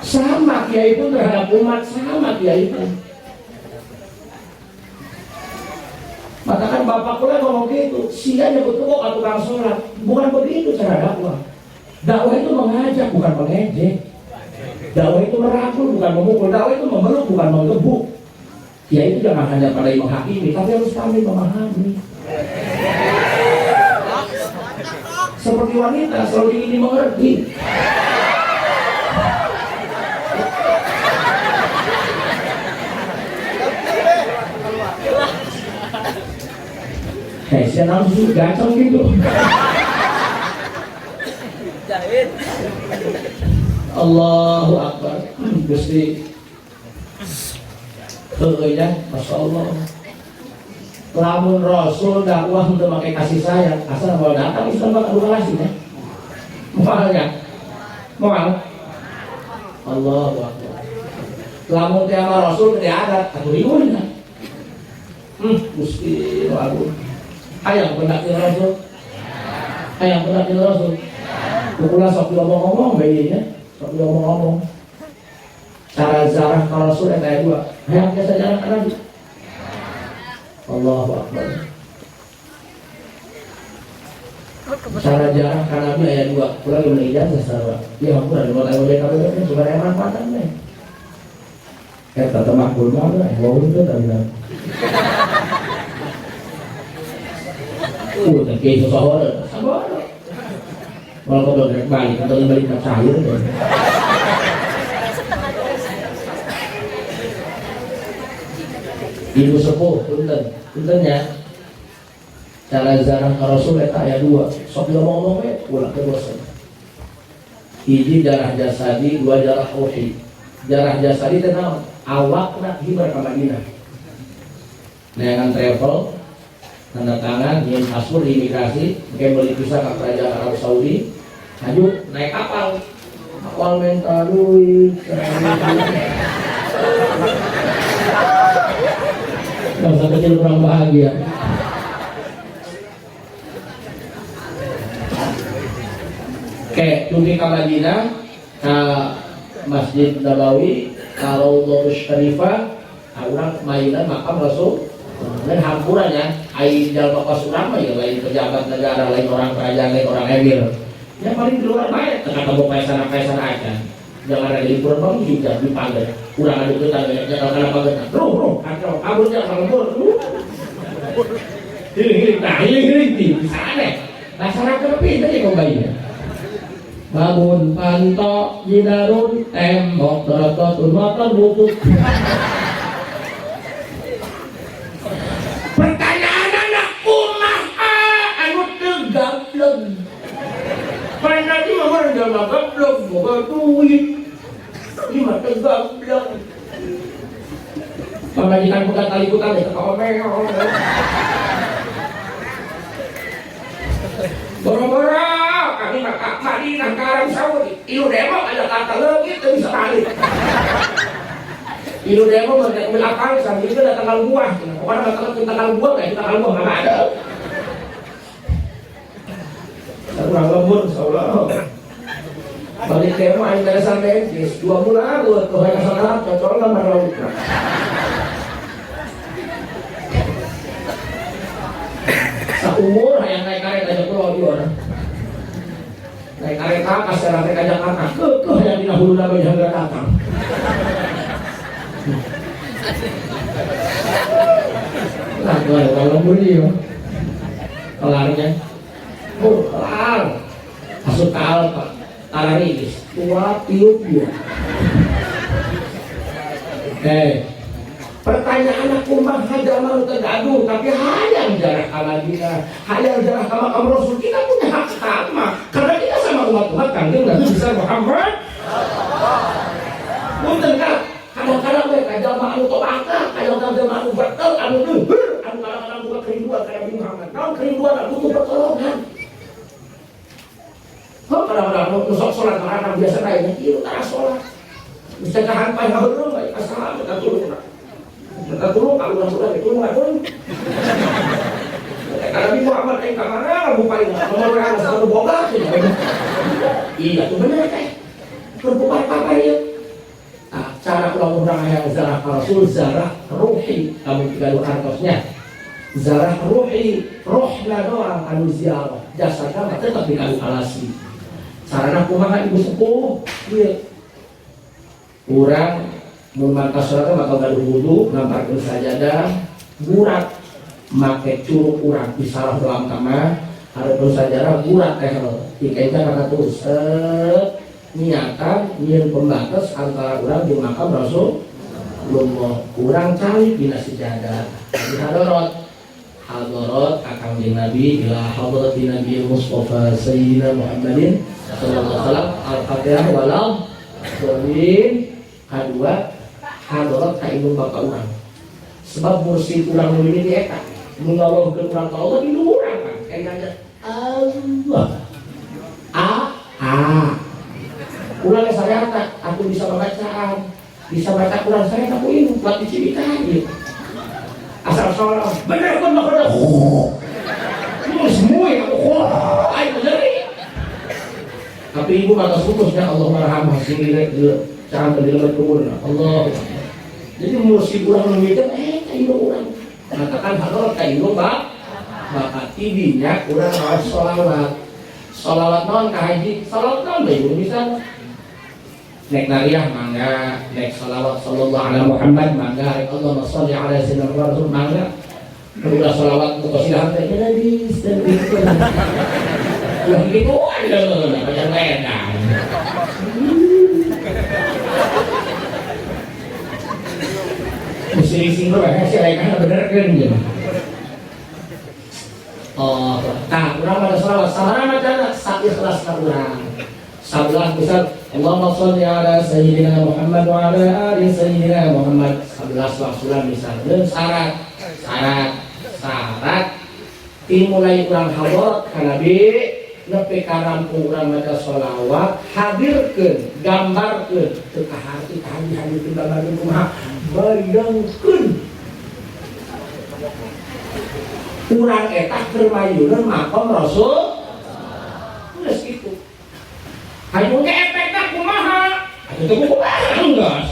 Sama kiai pun terhadap umat, sama kiai pun. Maka kan bapak pula ngomong gitu, sia nyebut kok atau tukang sholat. Bukan begitu cara dakwah. Dakwah itu mengajak, bukan mengejek. Dakwah itu merangkul, bukan memukul. Dakwah itu memeluk, bukan menggebuk. Ya itu jangan hanya pada menghakimi, tapi harus kami memahami. Seperti wanita selalu ingin dimengerti. Saya langsung gacor gitu. Allahu Akbar. Gusti. Heueuh ya, Masya Allah. Lamun Rasul dakwah untuk pakai kasih sayang, asal mau datang Islam bakal kasih ya. Moal ya. Moal. Allahu Akbar. Lamun teh sama Rasul teh ada atuh riweuh. Gusti agung. Hayang pendak Rasul. Hayang pendak Rasul. Kula sok diomong-omong bae nya, sok diomong-omong. Cara zarah ka Rasul eta aya dua. Hayang biasa jarah ka Nabi. Allahu Akbar. Cara jarah ka Nabi aya dua. Kula ge meuli ijazah sarua. Ieu hampura di mana aya KBB sugan aya manfaatan we. Eta teh makbul mah wau teh tadi. Teh kieu sasohor. Sabar. Kalau kau bergerak balik atau balik ke cair tuh. Ibu sepuh, punten, punten ya. Cara zarah ke Rasul eta aya dua. Sok diomong-omong we, ulah teu bosen. Hiji jarah jasadi, dua jarah ruhi. Jarah jasadi teh naon? Awakna hibar ka Madinah. Neangan travel, tanda tangan, nyium paspor di imigrasi, mungkin beli visa ke kerajaan Arab Saudi, maju naik kapal, kapal minta duit, masa kecil kurang bahagia. Oke, dugi ka Madinah, ke Masjid Nabawi, ke Raudhah Syarifah, urang mainan makam Rasul. Dan hampurannya, ai jalma kos urang mah ya lain pejabat negara, lain orang kerajaan, lain orang emir. Yang paling di luar bae, teu ketemu paesana-paesana aja. Jangan ada liburan bang juga di pagar. Urang adu ketan banyak kalau kana pagar. Ruh, kacau, kabur jangan lembur. Hiling-hiling, nah hiling-hiling di sana. Masyarakat pinter ya kau bayinya. Bangun pantok, jidarun, tembok, dorototun, motor, butut. Pertanyaan anak kumaha anu teu gableng. Panadi mah jalma gableng, boga duit. Ieu mah teu gableng. Pamajikan buka tali kutang teh ka omel. Boro-boro kami mah ka Madinah ka Arab Saudi. Ieu demo aya kata leungit teu bisa balik. Ilu demo mah mobil akal sambil itu datang tanggal buah. Pokoknya tanggal tanggal buah kayak tanggal buah nggak ada. Kurang lembur, insyaallah. Balik demo aing beresan teh, 2 bulan gua tuh hayang salah cocok lah laut. Saumur hayang naik karet aja pulau di orang. Naik kareta kasih rame ka Jakarta, keukeuh hayang dina huluna bae hayang datang. Nah, kalau lembur ieu. Kelarnya. Oh, kelar. Asup ka Alfa. Tararis, tua tiup dia. Eh, pertanyaan aku mah jalma nu teu gaduh tapi hayang jarah ka Madinah, hayang jarah ka makam Rasul, kita punya hak sama karena kita sama umat-umat Kangjeng Nabi besar Muhammad. Punten Kak, kadang-kadang we ka jalma anu tobaka, kadang-kadang anu betel, anu leuheur, anu kadang-kadang buka kerinduan ka Nabi Muhammad. Naon kerinduan? Butuh pertolongan. Oh, kadang-kadang nu sok salat kadang biasa kayaknya ieu tara salat. Bisa kahan pae habeureuh bae asal minta tulung. Minta tulung ka urang-urang itu tulung. Nabi Muhammad aing ka mana lagu paling nomor urang satu boga. Iya tuh bener teh. Kerupuk apa ya? Nah, cara urang-urang yang zarah Rasul, zarah ruhi, kamu tiga artosnya. Zarah ruhi, rohna doang anu ziarah, jasadna mah tetap di kalasi. Sarana kumaha ibu sepuh? Ieu. Urang mun mangka salat bakal gaduh wudu, ngamparkeun sajadah, gurat make curug urang disalah dalam kamar, hareupeun sajadah gurat teh dikaitkan kana tuh set niatan nyieun pembatas antara urang jeung makam Rasulullah. Urang calik dina sejadah. Di hadorot hadorot Kangjeng Nabi ila hadrati Nabi Mustafa Sayyidina Muhammadin sallallahu alaihi wasallam, al-Fatihah walau dolin. Kadua, hadorot ka indung bapa urang, sebab mursyid urang nu mimiti eta nu ngaweuhkeun urang ka Allah indung urang kan kayaknya Allah a a urang syariat aku bisa bacaan, bisa baca Quran saya aku ini buat dicibikan gitu asal sholat bener pun bener semua ya aku ayo bener. Tapi ibu kata putusnya Allah marhamah sing cara di dalam kubur Allah. Jadi mursyid urang nu eh ka urang katakan hadrat ka indung bap bapak tidinya urang maos sholawat. Sholawat naon ka haji? Sholawat naon bae ibu bisa nek nariah mangga, nek sholawat sallallahu ala Muhammad mangga, rek Allahumma sholli ala sayyidina Rasul mangga. Udah sholawat muqasidah teh ya Nabi sallallahu. Udah gitu aja banyak edan. Mesti sing bae sih rek bener kan gitu. Oh, tah urang pada sholawat sabaraha macana saikhlasna urang. 11 misal Allahumma sholli ala sayyidina Muhammad wa ala ali sayyidina Muhammad 11 wangsulan misal. Dan syarat syarat syarat dimulai urang hadrat ka Nabi nepi ka rampung urang maca sholawat, hadirkeun, gambarkeun teu kaharti ka hadirkeun gambarkeun kumaha, bayangkeun urang eta keur mayuneun makom Rasul geus kitu. Hayu ge efekna kumaha? Atuh teu kumaha geus.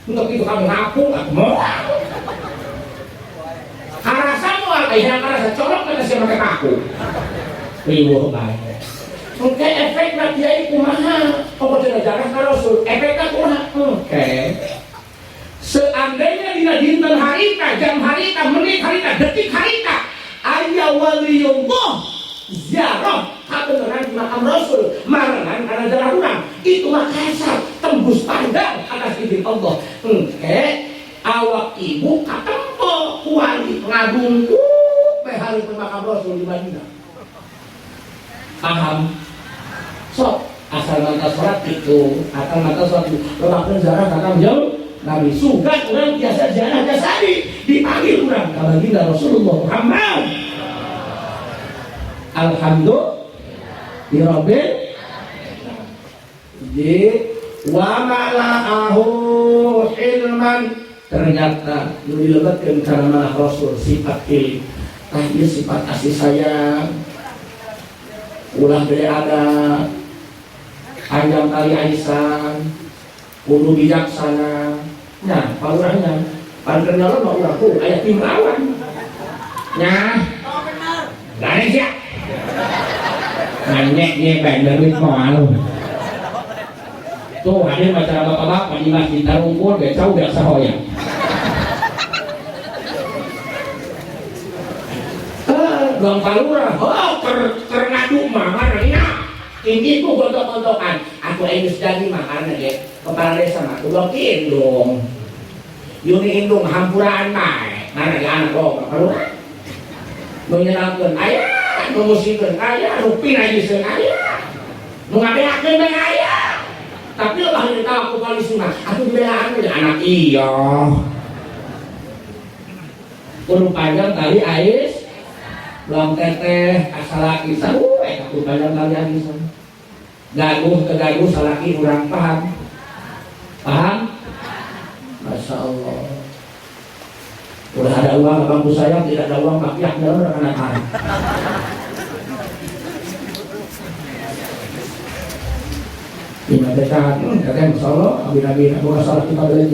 Untuk itu kamu ngapung atuh moal. Karasa moal aya karasa colok kana sia make paku. Riweuh bae. Engke efekna kiai kumaha? Apa cenah jarah ka Rasul? Efekna kumaha? Engke. Seandainya dina dinten harita, jam harita, menit harita, detik harita, aya waliyullah ziarah kabeneran di makam Rasul, marengan karena jarah urang, itu mah kasar, tembus pandang atas izin Allah. Engke awak ibu katempo kuali ngadungkuk bae hareupeun makam Rasul di Madinah. Paham? Sok asal mata sholat itu, atau mata sholat itu, lebakeun jarah ka Kangjeng Nabi sugan urang biasa jarah jasadi dipanggil urang ka baginda Rasulullah Muhammad. Alhamdulillah. Jadi Wa mala'ahu ilman. Ternyata nu dilebetkeun kana manah Rasul sifat ilim. Tah ieu sifat kasih sayang. Ulah gede adat, panjang tali aisan, kudu bijaksana. Nah, palurahnya, pan keur nyalon mah urang tuh aya tim lawan. Nya. Gare sia. Nanyek ye bae duit moal. Tuh hadir acara bapak-bapak di masjid tarungkur ge cau biasa hoyang. Bang Palura, oh ker ngadu mah marahnya. Tinggi tuh gontok-gontokan. Aku enggeus jadi mah karena ge kepala desa mah tuh indung. Yuni indung hampuraan mah. Mana ge anak oh Palura. Nu nyenangkeun aya, nu musikeun aya, nu pinajiseun aya. Nu ngabeakeun bae aya. Tapi lebah ditahu ku polisi mah, atuh dibelaan we anak iya. Kudu panjang tali ais. Belum teteh asalaki saru eta kudu panjang tali ais. Gaguh ke gaguh salaki urang paham. Paham? Masya Allah. Udah ada uang bangku sayang, tidak ada uang makiah jalan anak-anak. Lima dekat, katanya Masya Allah, abi-abi, aku salah kita beli.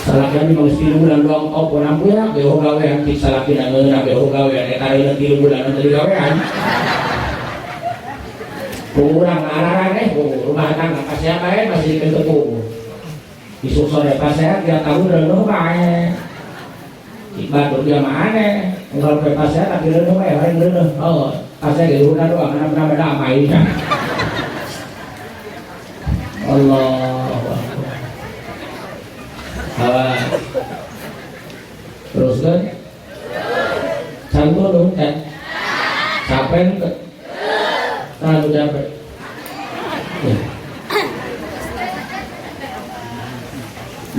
Salaki mah geus 3 bulan doang opo nampu ya, beho gawean ti salaki da ngeunah beho gawean eta ayeuna 3 bulan teu gawean. Kurang araraneh rumah tangga pasea bae masih diketepu. Isuk sore pasea tiap tahun reuneuh bae. Ibadah dia mah aneh, unggal poe pasea tapi reuneuh bae, lain reuneuh. Oh, pasea ge urang doang kana damai. Allahu Akbar. Terus kan? Sanggup dong kan? Capek enggak? Terlalu capek. Ya.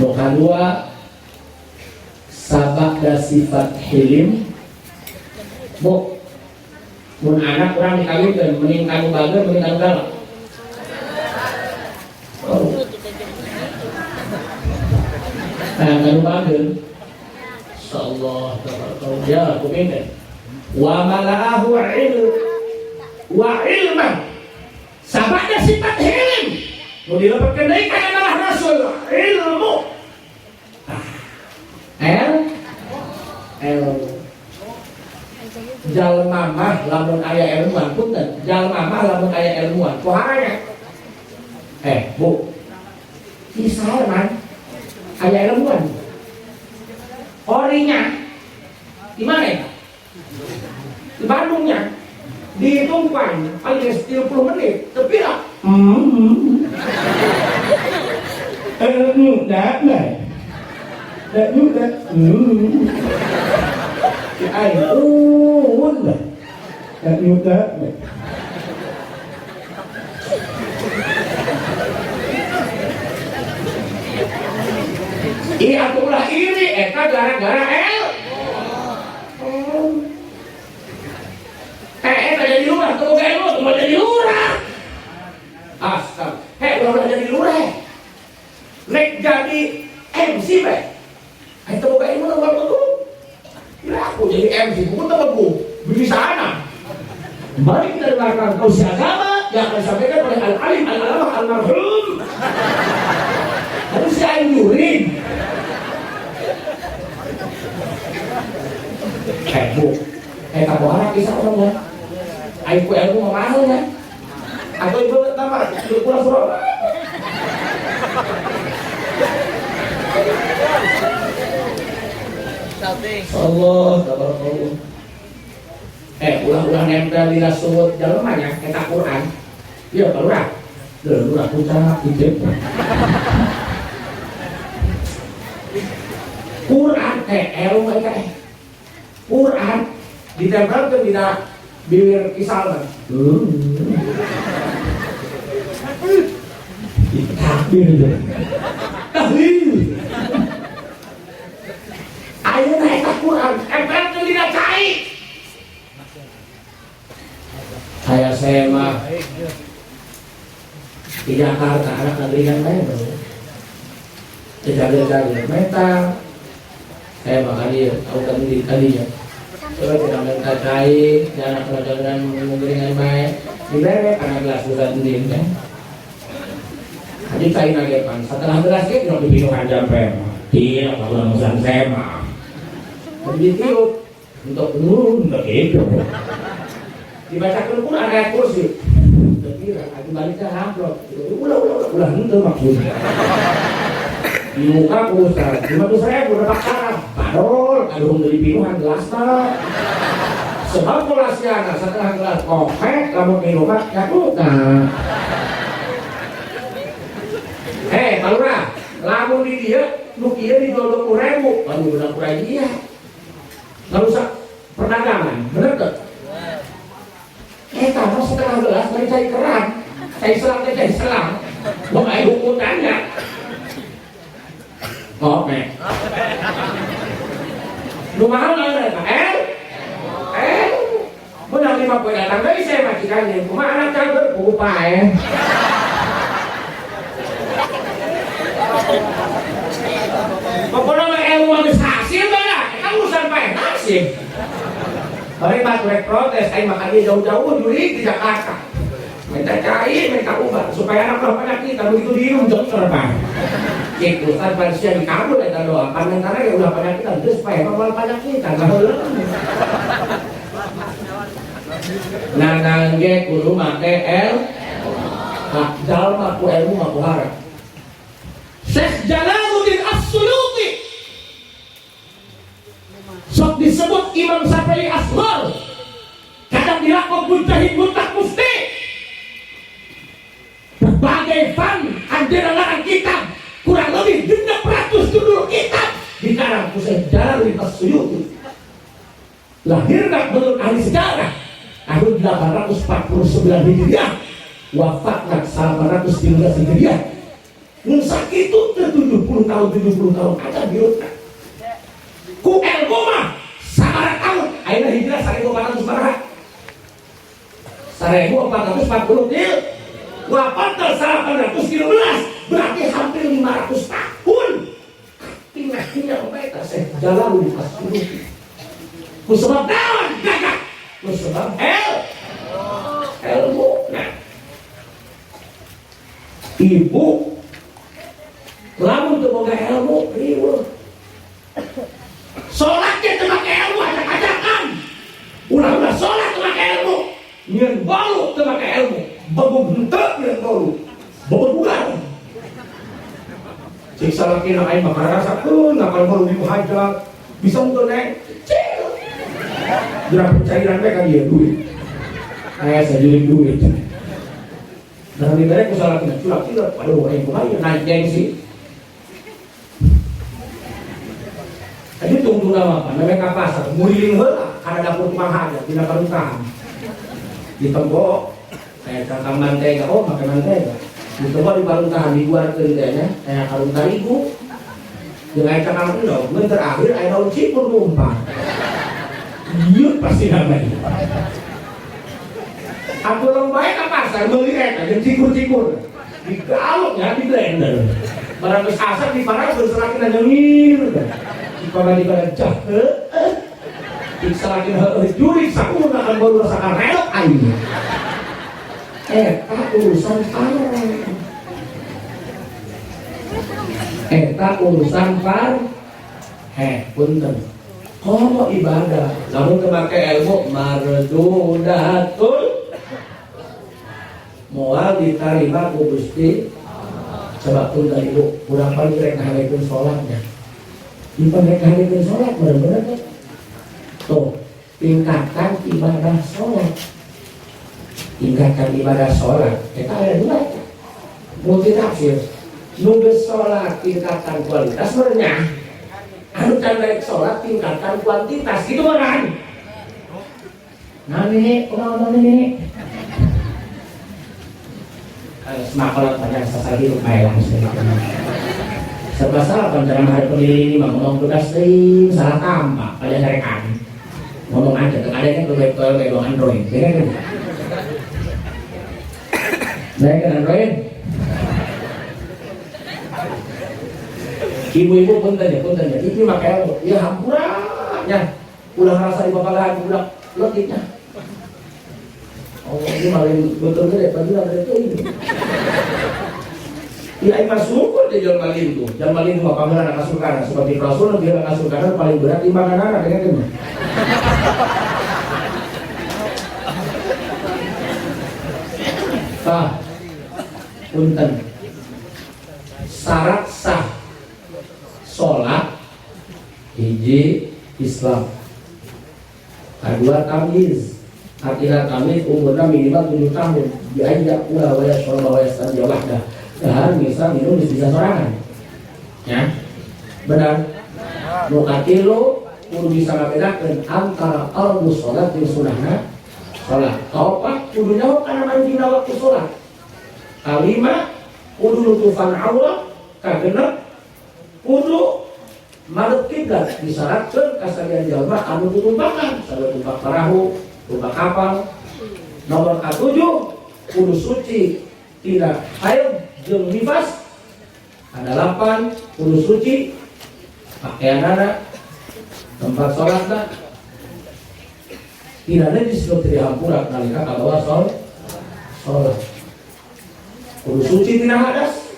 Muka dua sabak dan sifat hilim. Bu, mun anak kurang dikawinkan, mending kanu bager, mending kanu galak. Oh. Nah, kanu bager. Insyaallah tabaraka ya, aku pindah. Wa mala'ahu ilm wa ilman. Sabada sifat hilim. Nu dilepetkeun deui kana malah Rasul ilmu. L L jalma mah lamun aya ilmuan punten, jalma mah lamun aya ilmuan kumaha? Bu. Ki Salman aya ilmuan. Orinya di mana ya? Di Bandungnya. Dihitungkan paling 30 menit, tapi lah. Iya, ulah iri eta gara-gara el. Eta jadi lurah, teu boga ilmu, teu jadi lurah. Astaga, ulah jadi lurah. Nek jadi MC be. Eta boga ilmu teu boga. Ya aku jadi MC, bukan teu boga. Bisa sana. Mari kita dengarkan tausiah agama yang akan disampaikan oleh Al-Alim Al-Alamah Al-Marhum. Harus saya yurin. Bu, kamu kisah orang ya? Ayo ku ilmu mau mahal ya? Atau ibu tambah pura-pura? Allah, tabarakallah. Ulah-ulah nempel di rasul jelema nya eta Quran. Iya, lurah. Lurah pucak gitu. Quran ilmu eta. Quran ditempelkeun dina bibir Ki Salman. Takbir itu. Tahlil. Ayeuna eta Quran tempelkeun dina cai. Saya mah Di Jakarta anak negeri kan lain bro. Dijaga-jaga mental. Saya makan dia, tahu kan di tadinya. Coba tidak minta cai, jangan pelajaran memberikan baik. Dibere karena gelas bukan sendiri kan. Jadi cai nagepan. Setelah gelas dia tidak dipinum jampe. Tidak, kalau urusan saya mah. Jadi ditiup untuk nurun begitu. Dibacakan Quran ayat kursi. Kira, aku baliknya amplop. Ulah ulah ulah ulah itu maksudnya. Di muka ku Ustaz, 500.000 dapat karang. Padol, aduh beli pinuhan gelas tak. Sebab gelasnya setengah gelas kope, lamun minuman ya nah. Hei, Pak Lurah, lamun di dia, nu kieu dijual 20.000, aduh bener kurang dia. Nggak perdagangan, bener tuh? Eta mah setengah gelas bari cai keran, cai selang teh cai selang. Mau aya hukumannya. Oke. Nu mahal naon eta? Menang 5 poe datang deui saya mah Cikanjeng. Kumaha anak cager kuku pae. Pokoknya mah ilmu geus hasil bae eta urusan pae nasib. Bari mah rek protes aing mah dia jauh-jauh jurig di Jakarta. Minta cai, minta obat supaya anak ulah penyakit, begitu diinum dokter Pak. Cek Ustaz Pansia dikabul eta doa, panentana ge ulah penyakitan geus pae mah moal penyakitan. Nanang ge kudu make el hak jalma ku ilmu mah ku harap. Syekh Jalaluddin As-Suyuti sok disebut Imam Syafi'i Asghar, kadang dilakon mujtahid mutlak mufti. Berbagai fan anjeunna kitab kurang lebih 600 judul kitab dikarang ku Syekh Jalaluddin As-Suyuti. Lahirna menurut ahli sejarah tahun 849 Hijriah, wafatna 813 Hijriah. Mun sakitu teh 70 tahun 70 tahun aja dirutna. Ku ilmu mah sabaraha tahun ayeuna hijrah 1400 baraha. 1440 til wafatna 813 berarti hampir 500 tahun. Tinggal-tinggal eta Syekh Jalaluddin As-Suyuti. Ku sebab naon gagah? Ku sebab ilmu. Nah, ibu lamun teu boga ilmu riweuh. Salat ge teu make ilmu ajak-ajakan. Ulah-ulah salat teu make ilmu. Nyieun bolu teu make ilmu. Bebung henteu nyieun bolu. Bebung bugar. Cik salakina aing mah karasakeun ngapal bolu di hajat. Bisa henteu neng? Cil. Jurang pencairan teh ka dieu duit. Aya sajuling duit. Nah, dibere ku salakina culak-culak, waduh aing kumaha naik gengsi. Jadi tunggu nama apa? Namanya ke pasar, muriling heula kana dapur tukang hajat dina parungkahan. Di tembok aya cangkang mantega, oh make mantega. Di tembok di parungkahan diguarkeun teh nya, aya karung tarigu. Jeung aya cangkang endog, mun terakhir aya daun cikur numpang. Ieu pasti namanya. Aku long bae ka pasar meuli eta jeung cikur-cikur. Digaluk nya di blender. Barang geus asap di parang geus serakin nyengir. Dipana dipana jah heueuh. Diserakin heueuh jurig sakurna kan baru rasakan relok aing. Eta urusan parah. Eta urusan par. Punten. Komo ibadah, lamun teu make ilmu mardudatul moal diterima ku Gusti. Sebab punten ibu, urang paling rek ngahalikeun salatnya. Ieu rek ngahalikeun salat bener-bener teh. Tuh, tingkatkan ibadah salat. Tingkatkan ibadah salat, eta aya dua eta. Multi tafsir. Nu geus salat tingkatkan kualitas benernya. Anu can rek salat tingkatkan kuantitas gitu mah kan. Nah nih, kumaha nih? Semakolat banyak sasar hidup bae langsung. Serba salah kan hari pemilih ini mah ngomong tugas sering salah tampak pada sarekan. Ngomong aja, ada kan ke kayak bang Android, beda kan? Saya ke Android. Ibu-ibu punten ya. Ini makanya ya hampura nya. Ulah ngerasa di bapalahan ulah letiknya. Oh, ini maling betul gede, pagi lah gede ini. Ya, imah syukur dia jual maling tuh. Jual maling itu apa anak kasurkana. Seperti Rasul dia anak kasurkana paling berat di makanan dengan ini. Tah, punten. Syarat sah sholat hiji Islam. Kedua tamyiz. Artinya tamyiz umurnya minimal 7 tahun. Diajak pula waya sholat waya saja wahdah. Dahar bisa minum bisa sorangan. Ya. Benar. Nu katilu kudu bisa ngabedakeun antara fardu sholat jeung sunahna sholat. Kaopat kudu nyaho kana mancingna waktu sholat. Kalima kudu nutufan aurat. Kagenep kudu madep kiblat disyaratkeun kasadian jalma anu tutumpakan, salah tumpak parahu, tumpak kapal. Nomor ka-7 kudu suci tina haid jeung nifas. Ka-8 kudu suci pakaianana, tempat salatna tidak najis nu teu dihampura nalika kabawa salat. Kudu suci tina hadas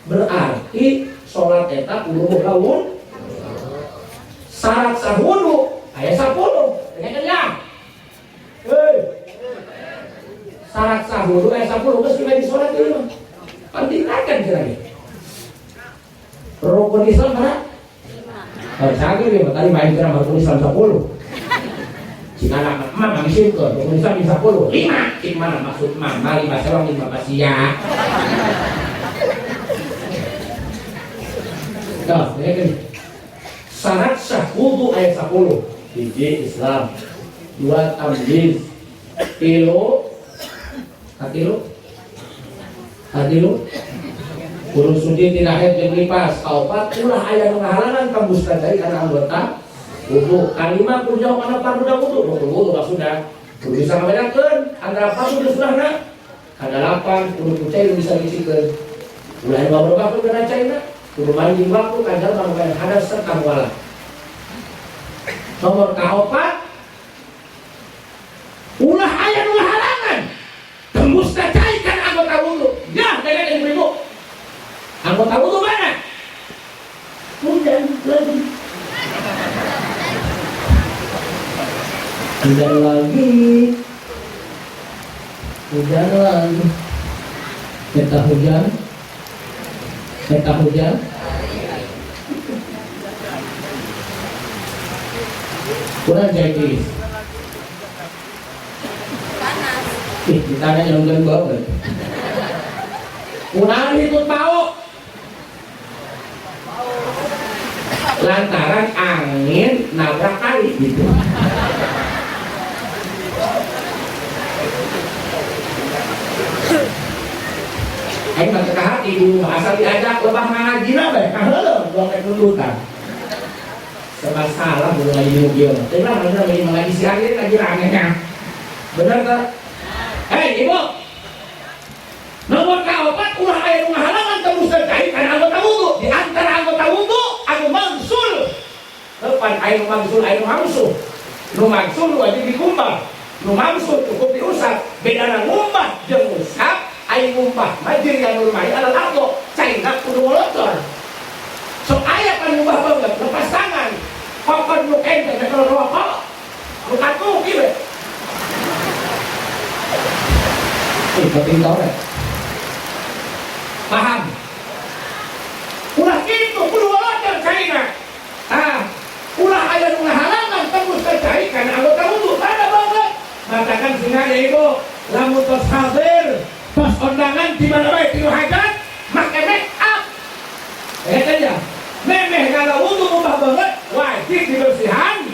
berarti salat eta kudu boga wudu. Syarat sah wudu aya 10. Dengekeun ya. Hei. Syarat sah wudu aya 10 geus di salat ieu mah. Pentingkan cenah ge. Rukun Islam mana? Oh, sageur ieu mah tadi main cenah rukun Islam 10. Cik anak emak ngabisinkeun rukun Islam 10. 5. Cik mana maksud mama 5 serong 5 pasia. Nah, dengekeun. Syarat sah wudu ayat 10. Hiji Islam, 2 tamyiz, 3 katilu, katilu kudu suci tina haid jeung nifas. Kaopat ulah aya nu ngahalangan tembus ka cai kana anggota wudu. Kalima kudu jauh kana fardu wudu. Rukun wudu maksudna kudu bisa ngabedakeun antara fardu jeung sunahna. Kadalapan kudu ku cai bisa diisikeun. Ulah aya berubah kana caina. Kudu mancing waktu ka jalma nu hadas serta mualaf. Nomor kaopat ulah aya nu halangan tembus ka cai kana anggota wudu. Ya, dengekeun ibu-ibu. Anggota wudu mana? Hujan lagi. Hujan lagi. Hujan lagi. Kita hujan. Kita hujan. Kurang jadi. Ih, ditanya nyelungkeun bau. Kurang itu tahu. Lantaran angin nabrak kali gitu. Aing mah teu hati ibu asal diajak lebah ngajina bae kaheuleuh buang rek nundutan. Serba salah kudu ngaji di mobil. Teu lah bener ngaji ngaji si angin ngaji rame. Bener teu? Hei ibu. Nomor kaopat ulah aya nu ngahalangan tembus cai kana anggota wudu. Di antara anggota wudu anu mangsul. Depan aya nu mangsul aya nu mamsuh. Nu mangsul wajib dikumbah. Nu mamsuh cukup diusap. Bedana ngumbah jeung ngusap. Aing ngumbah mah jirianul mai alal ardo. Caina kudu ngolocor. Sok aya kan ngumbah banget lepas tangan. Kokon nu ente teh kalau rokok. Nu katuh kieu we. Penting tau rek. Paham? Ulah kitu kudu ngolocor caina. Ah, ulah aya nu ngahalangan tembus ka cai kana anggota wudu. Ada banget. Matakan singa ya ibu, lamun tos hadir tos undangan di mana bae tilu hajat, make make up. Ya kan ya? Memeh kalau wudu mubah banget, wajib dibersihan.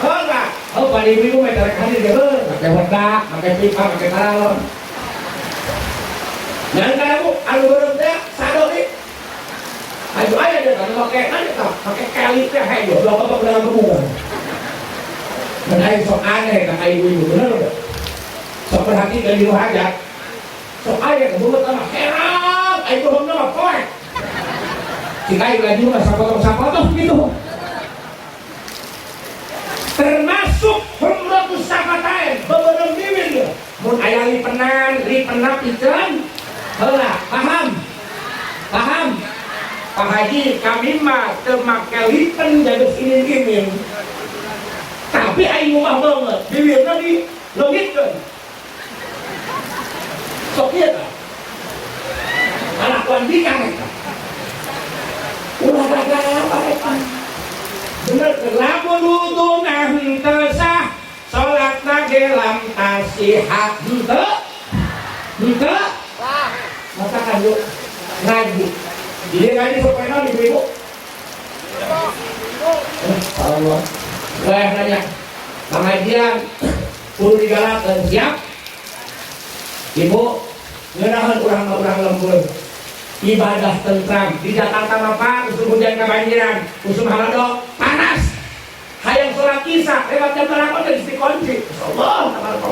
Heula, oh pan ibu-ibu mah tarek hadir ge heuh, make wedak, make pipa, make paralon. Ngan kana bu, anu beureum teh sado deui. Aju aya dia kan make nanya tah, make keli teh hayo, bapak udah kebuka. Dan aing sok aneh ka ibu-ibu bener teh. Sok perhatikan di hajat. Sok aya beungeut mah herang, aya bohongna mah poek. Cik aing lagi mah sapotong-sapotong gitu. Termasuk humratus syafatain, beureum bibir dia. Mun aya lipenan, lipenna piceun heula, paham? Paham? Pak Haji, kami mah teu make lipen jaga ini-ini. Tapi aing mah banget, bibirna di leungitkeun. Sok ieu tah. Kalakuan bikang eta. Ulah gagal eta. Bener lamun wuduna henteu sah, salatna ge lam tasiha henteu. Henteu? Matakan yuk ngaji. Jadi ngaji supaya naon ibu-ibu? Allah. Saya nanya, pengajian kudu digalakkeun siap? Ibu, ngeunaheun urang mah urang lembur. Ibadah tentram di Jakarta mah Pak, usum hujan kebanjiran, usum halodo panas. Hayang sholat isya lewat jam 8 geus dikunci. Allah tabaraka.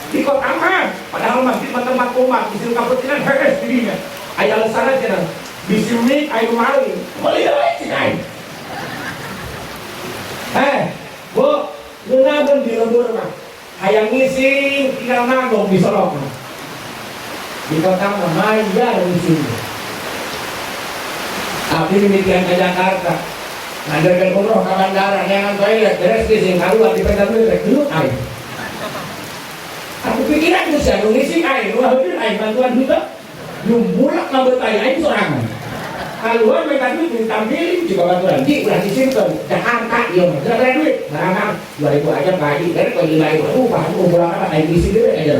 Di kota mah, padahal masjid mah tempat umat, di situ kaputinan hees dirinya. Aya alasan cenah. Bisi mik aya maling. Meuli we cik aing. Eh, Bu, ngeunaheun di lembur mah. Hayang ngising tinggal nanggung di sorok mah. Di kota mah mayar ngising. Abdi demikian ke Jakarta. Nganderkeun umroh ka bandara, neangan toilet, beres ngising kaluar dipenta duit rek gelut aing. Aku pikiran geus sia nu ngising aing, nu ngaheudeun aing bantuan henteu. Nu mulak ngabeut aing aing sorangan. Kaluar minta duit ditambilin juga bantuan. Ji ulah disingkeun Jakarta ieu mah. Geura duit, barang 2000 aja Pak Haji, beres kok 5000. Aduh, Pak Haji pulang apa aing ngising deui aja.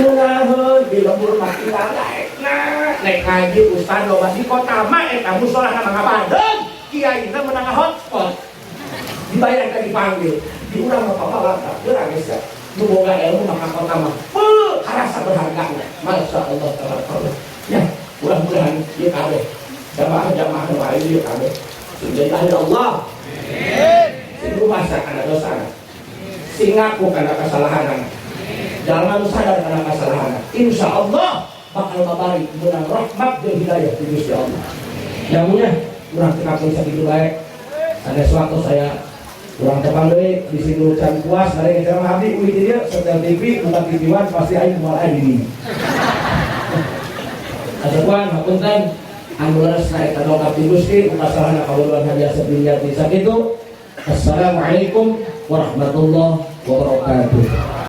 Ngeunaheun di lembur mah tinggal daekna. Naik haji ustad loba di kota mah eta musola mah ngabadeun. Kiai na menang hotspot. Dibayar teh dipanggil. Di urang mah papalat geura geus ya. Nu boga ilmu mah ka kota mah. Beuh, karasa berhargana. Masya Allah tabarakallah. Ya, mudah-mudahan ieu kabeh. Jamaah-jamaah nu aya ieu kabeh. Sing jadi ahli Allah. Amin. Sing rumasa kana dosana. Sing ngaku kana kesalahanana. Jangan sadar karena kesalahan. Insya Allah bakal babari menang rahmat dan hidayah di Gusti Allah. Yang punya kurang cekap sakitu bae. Ada suatu saya kurang tepang deui di situ can puas dari ceramah abdi uih di dieu setel TV buka TV One pasti aing moal aya di dieu. Asupan hapunten anu leresna eta dongkap di Gusti upasalahna kabodohan hadiah sebelumnya sakitu. Assalamualaikum warahmatullahi wabarakatuh.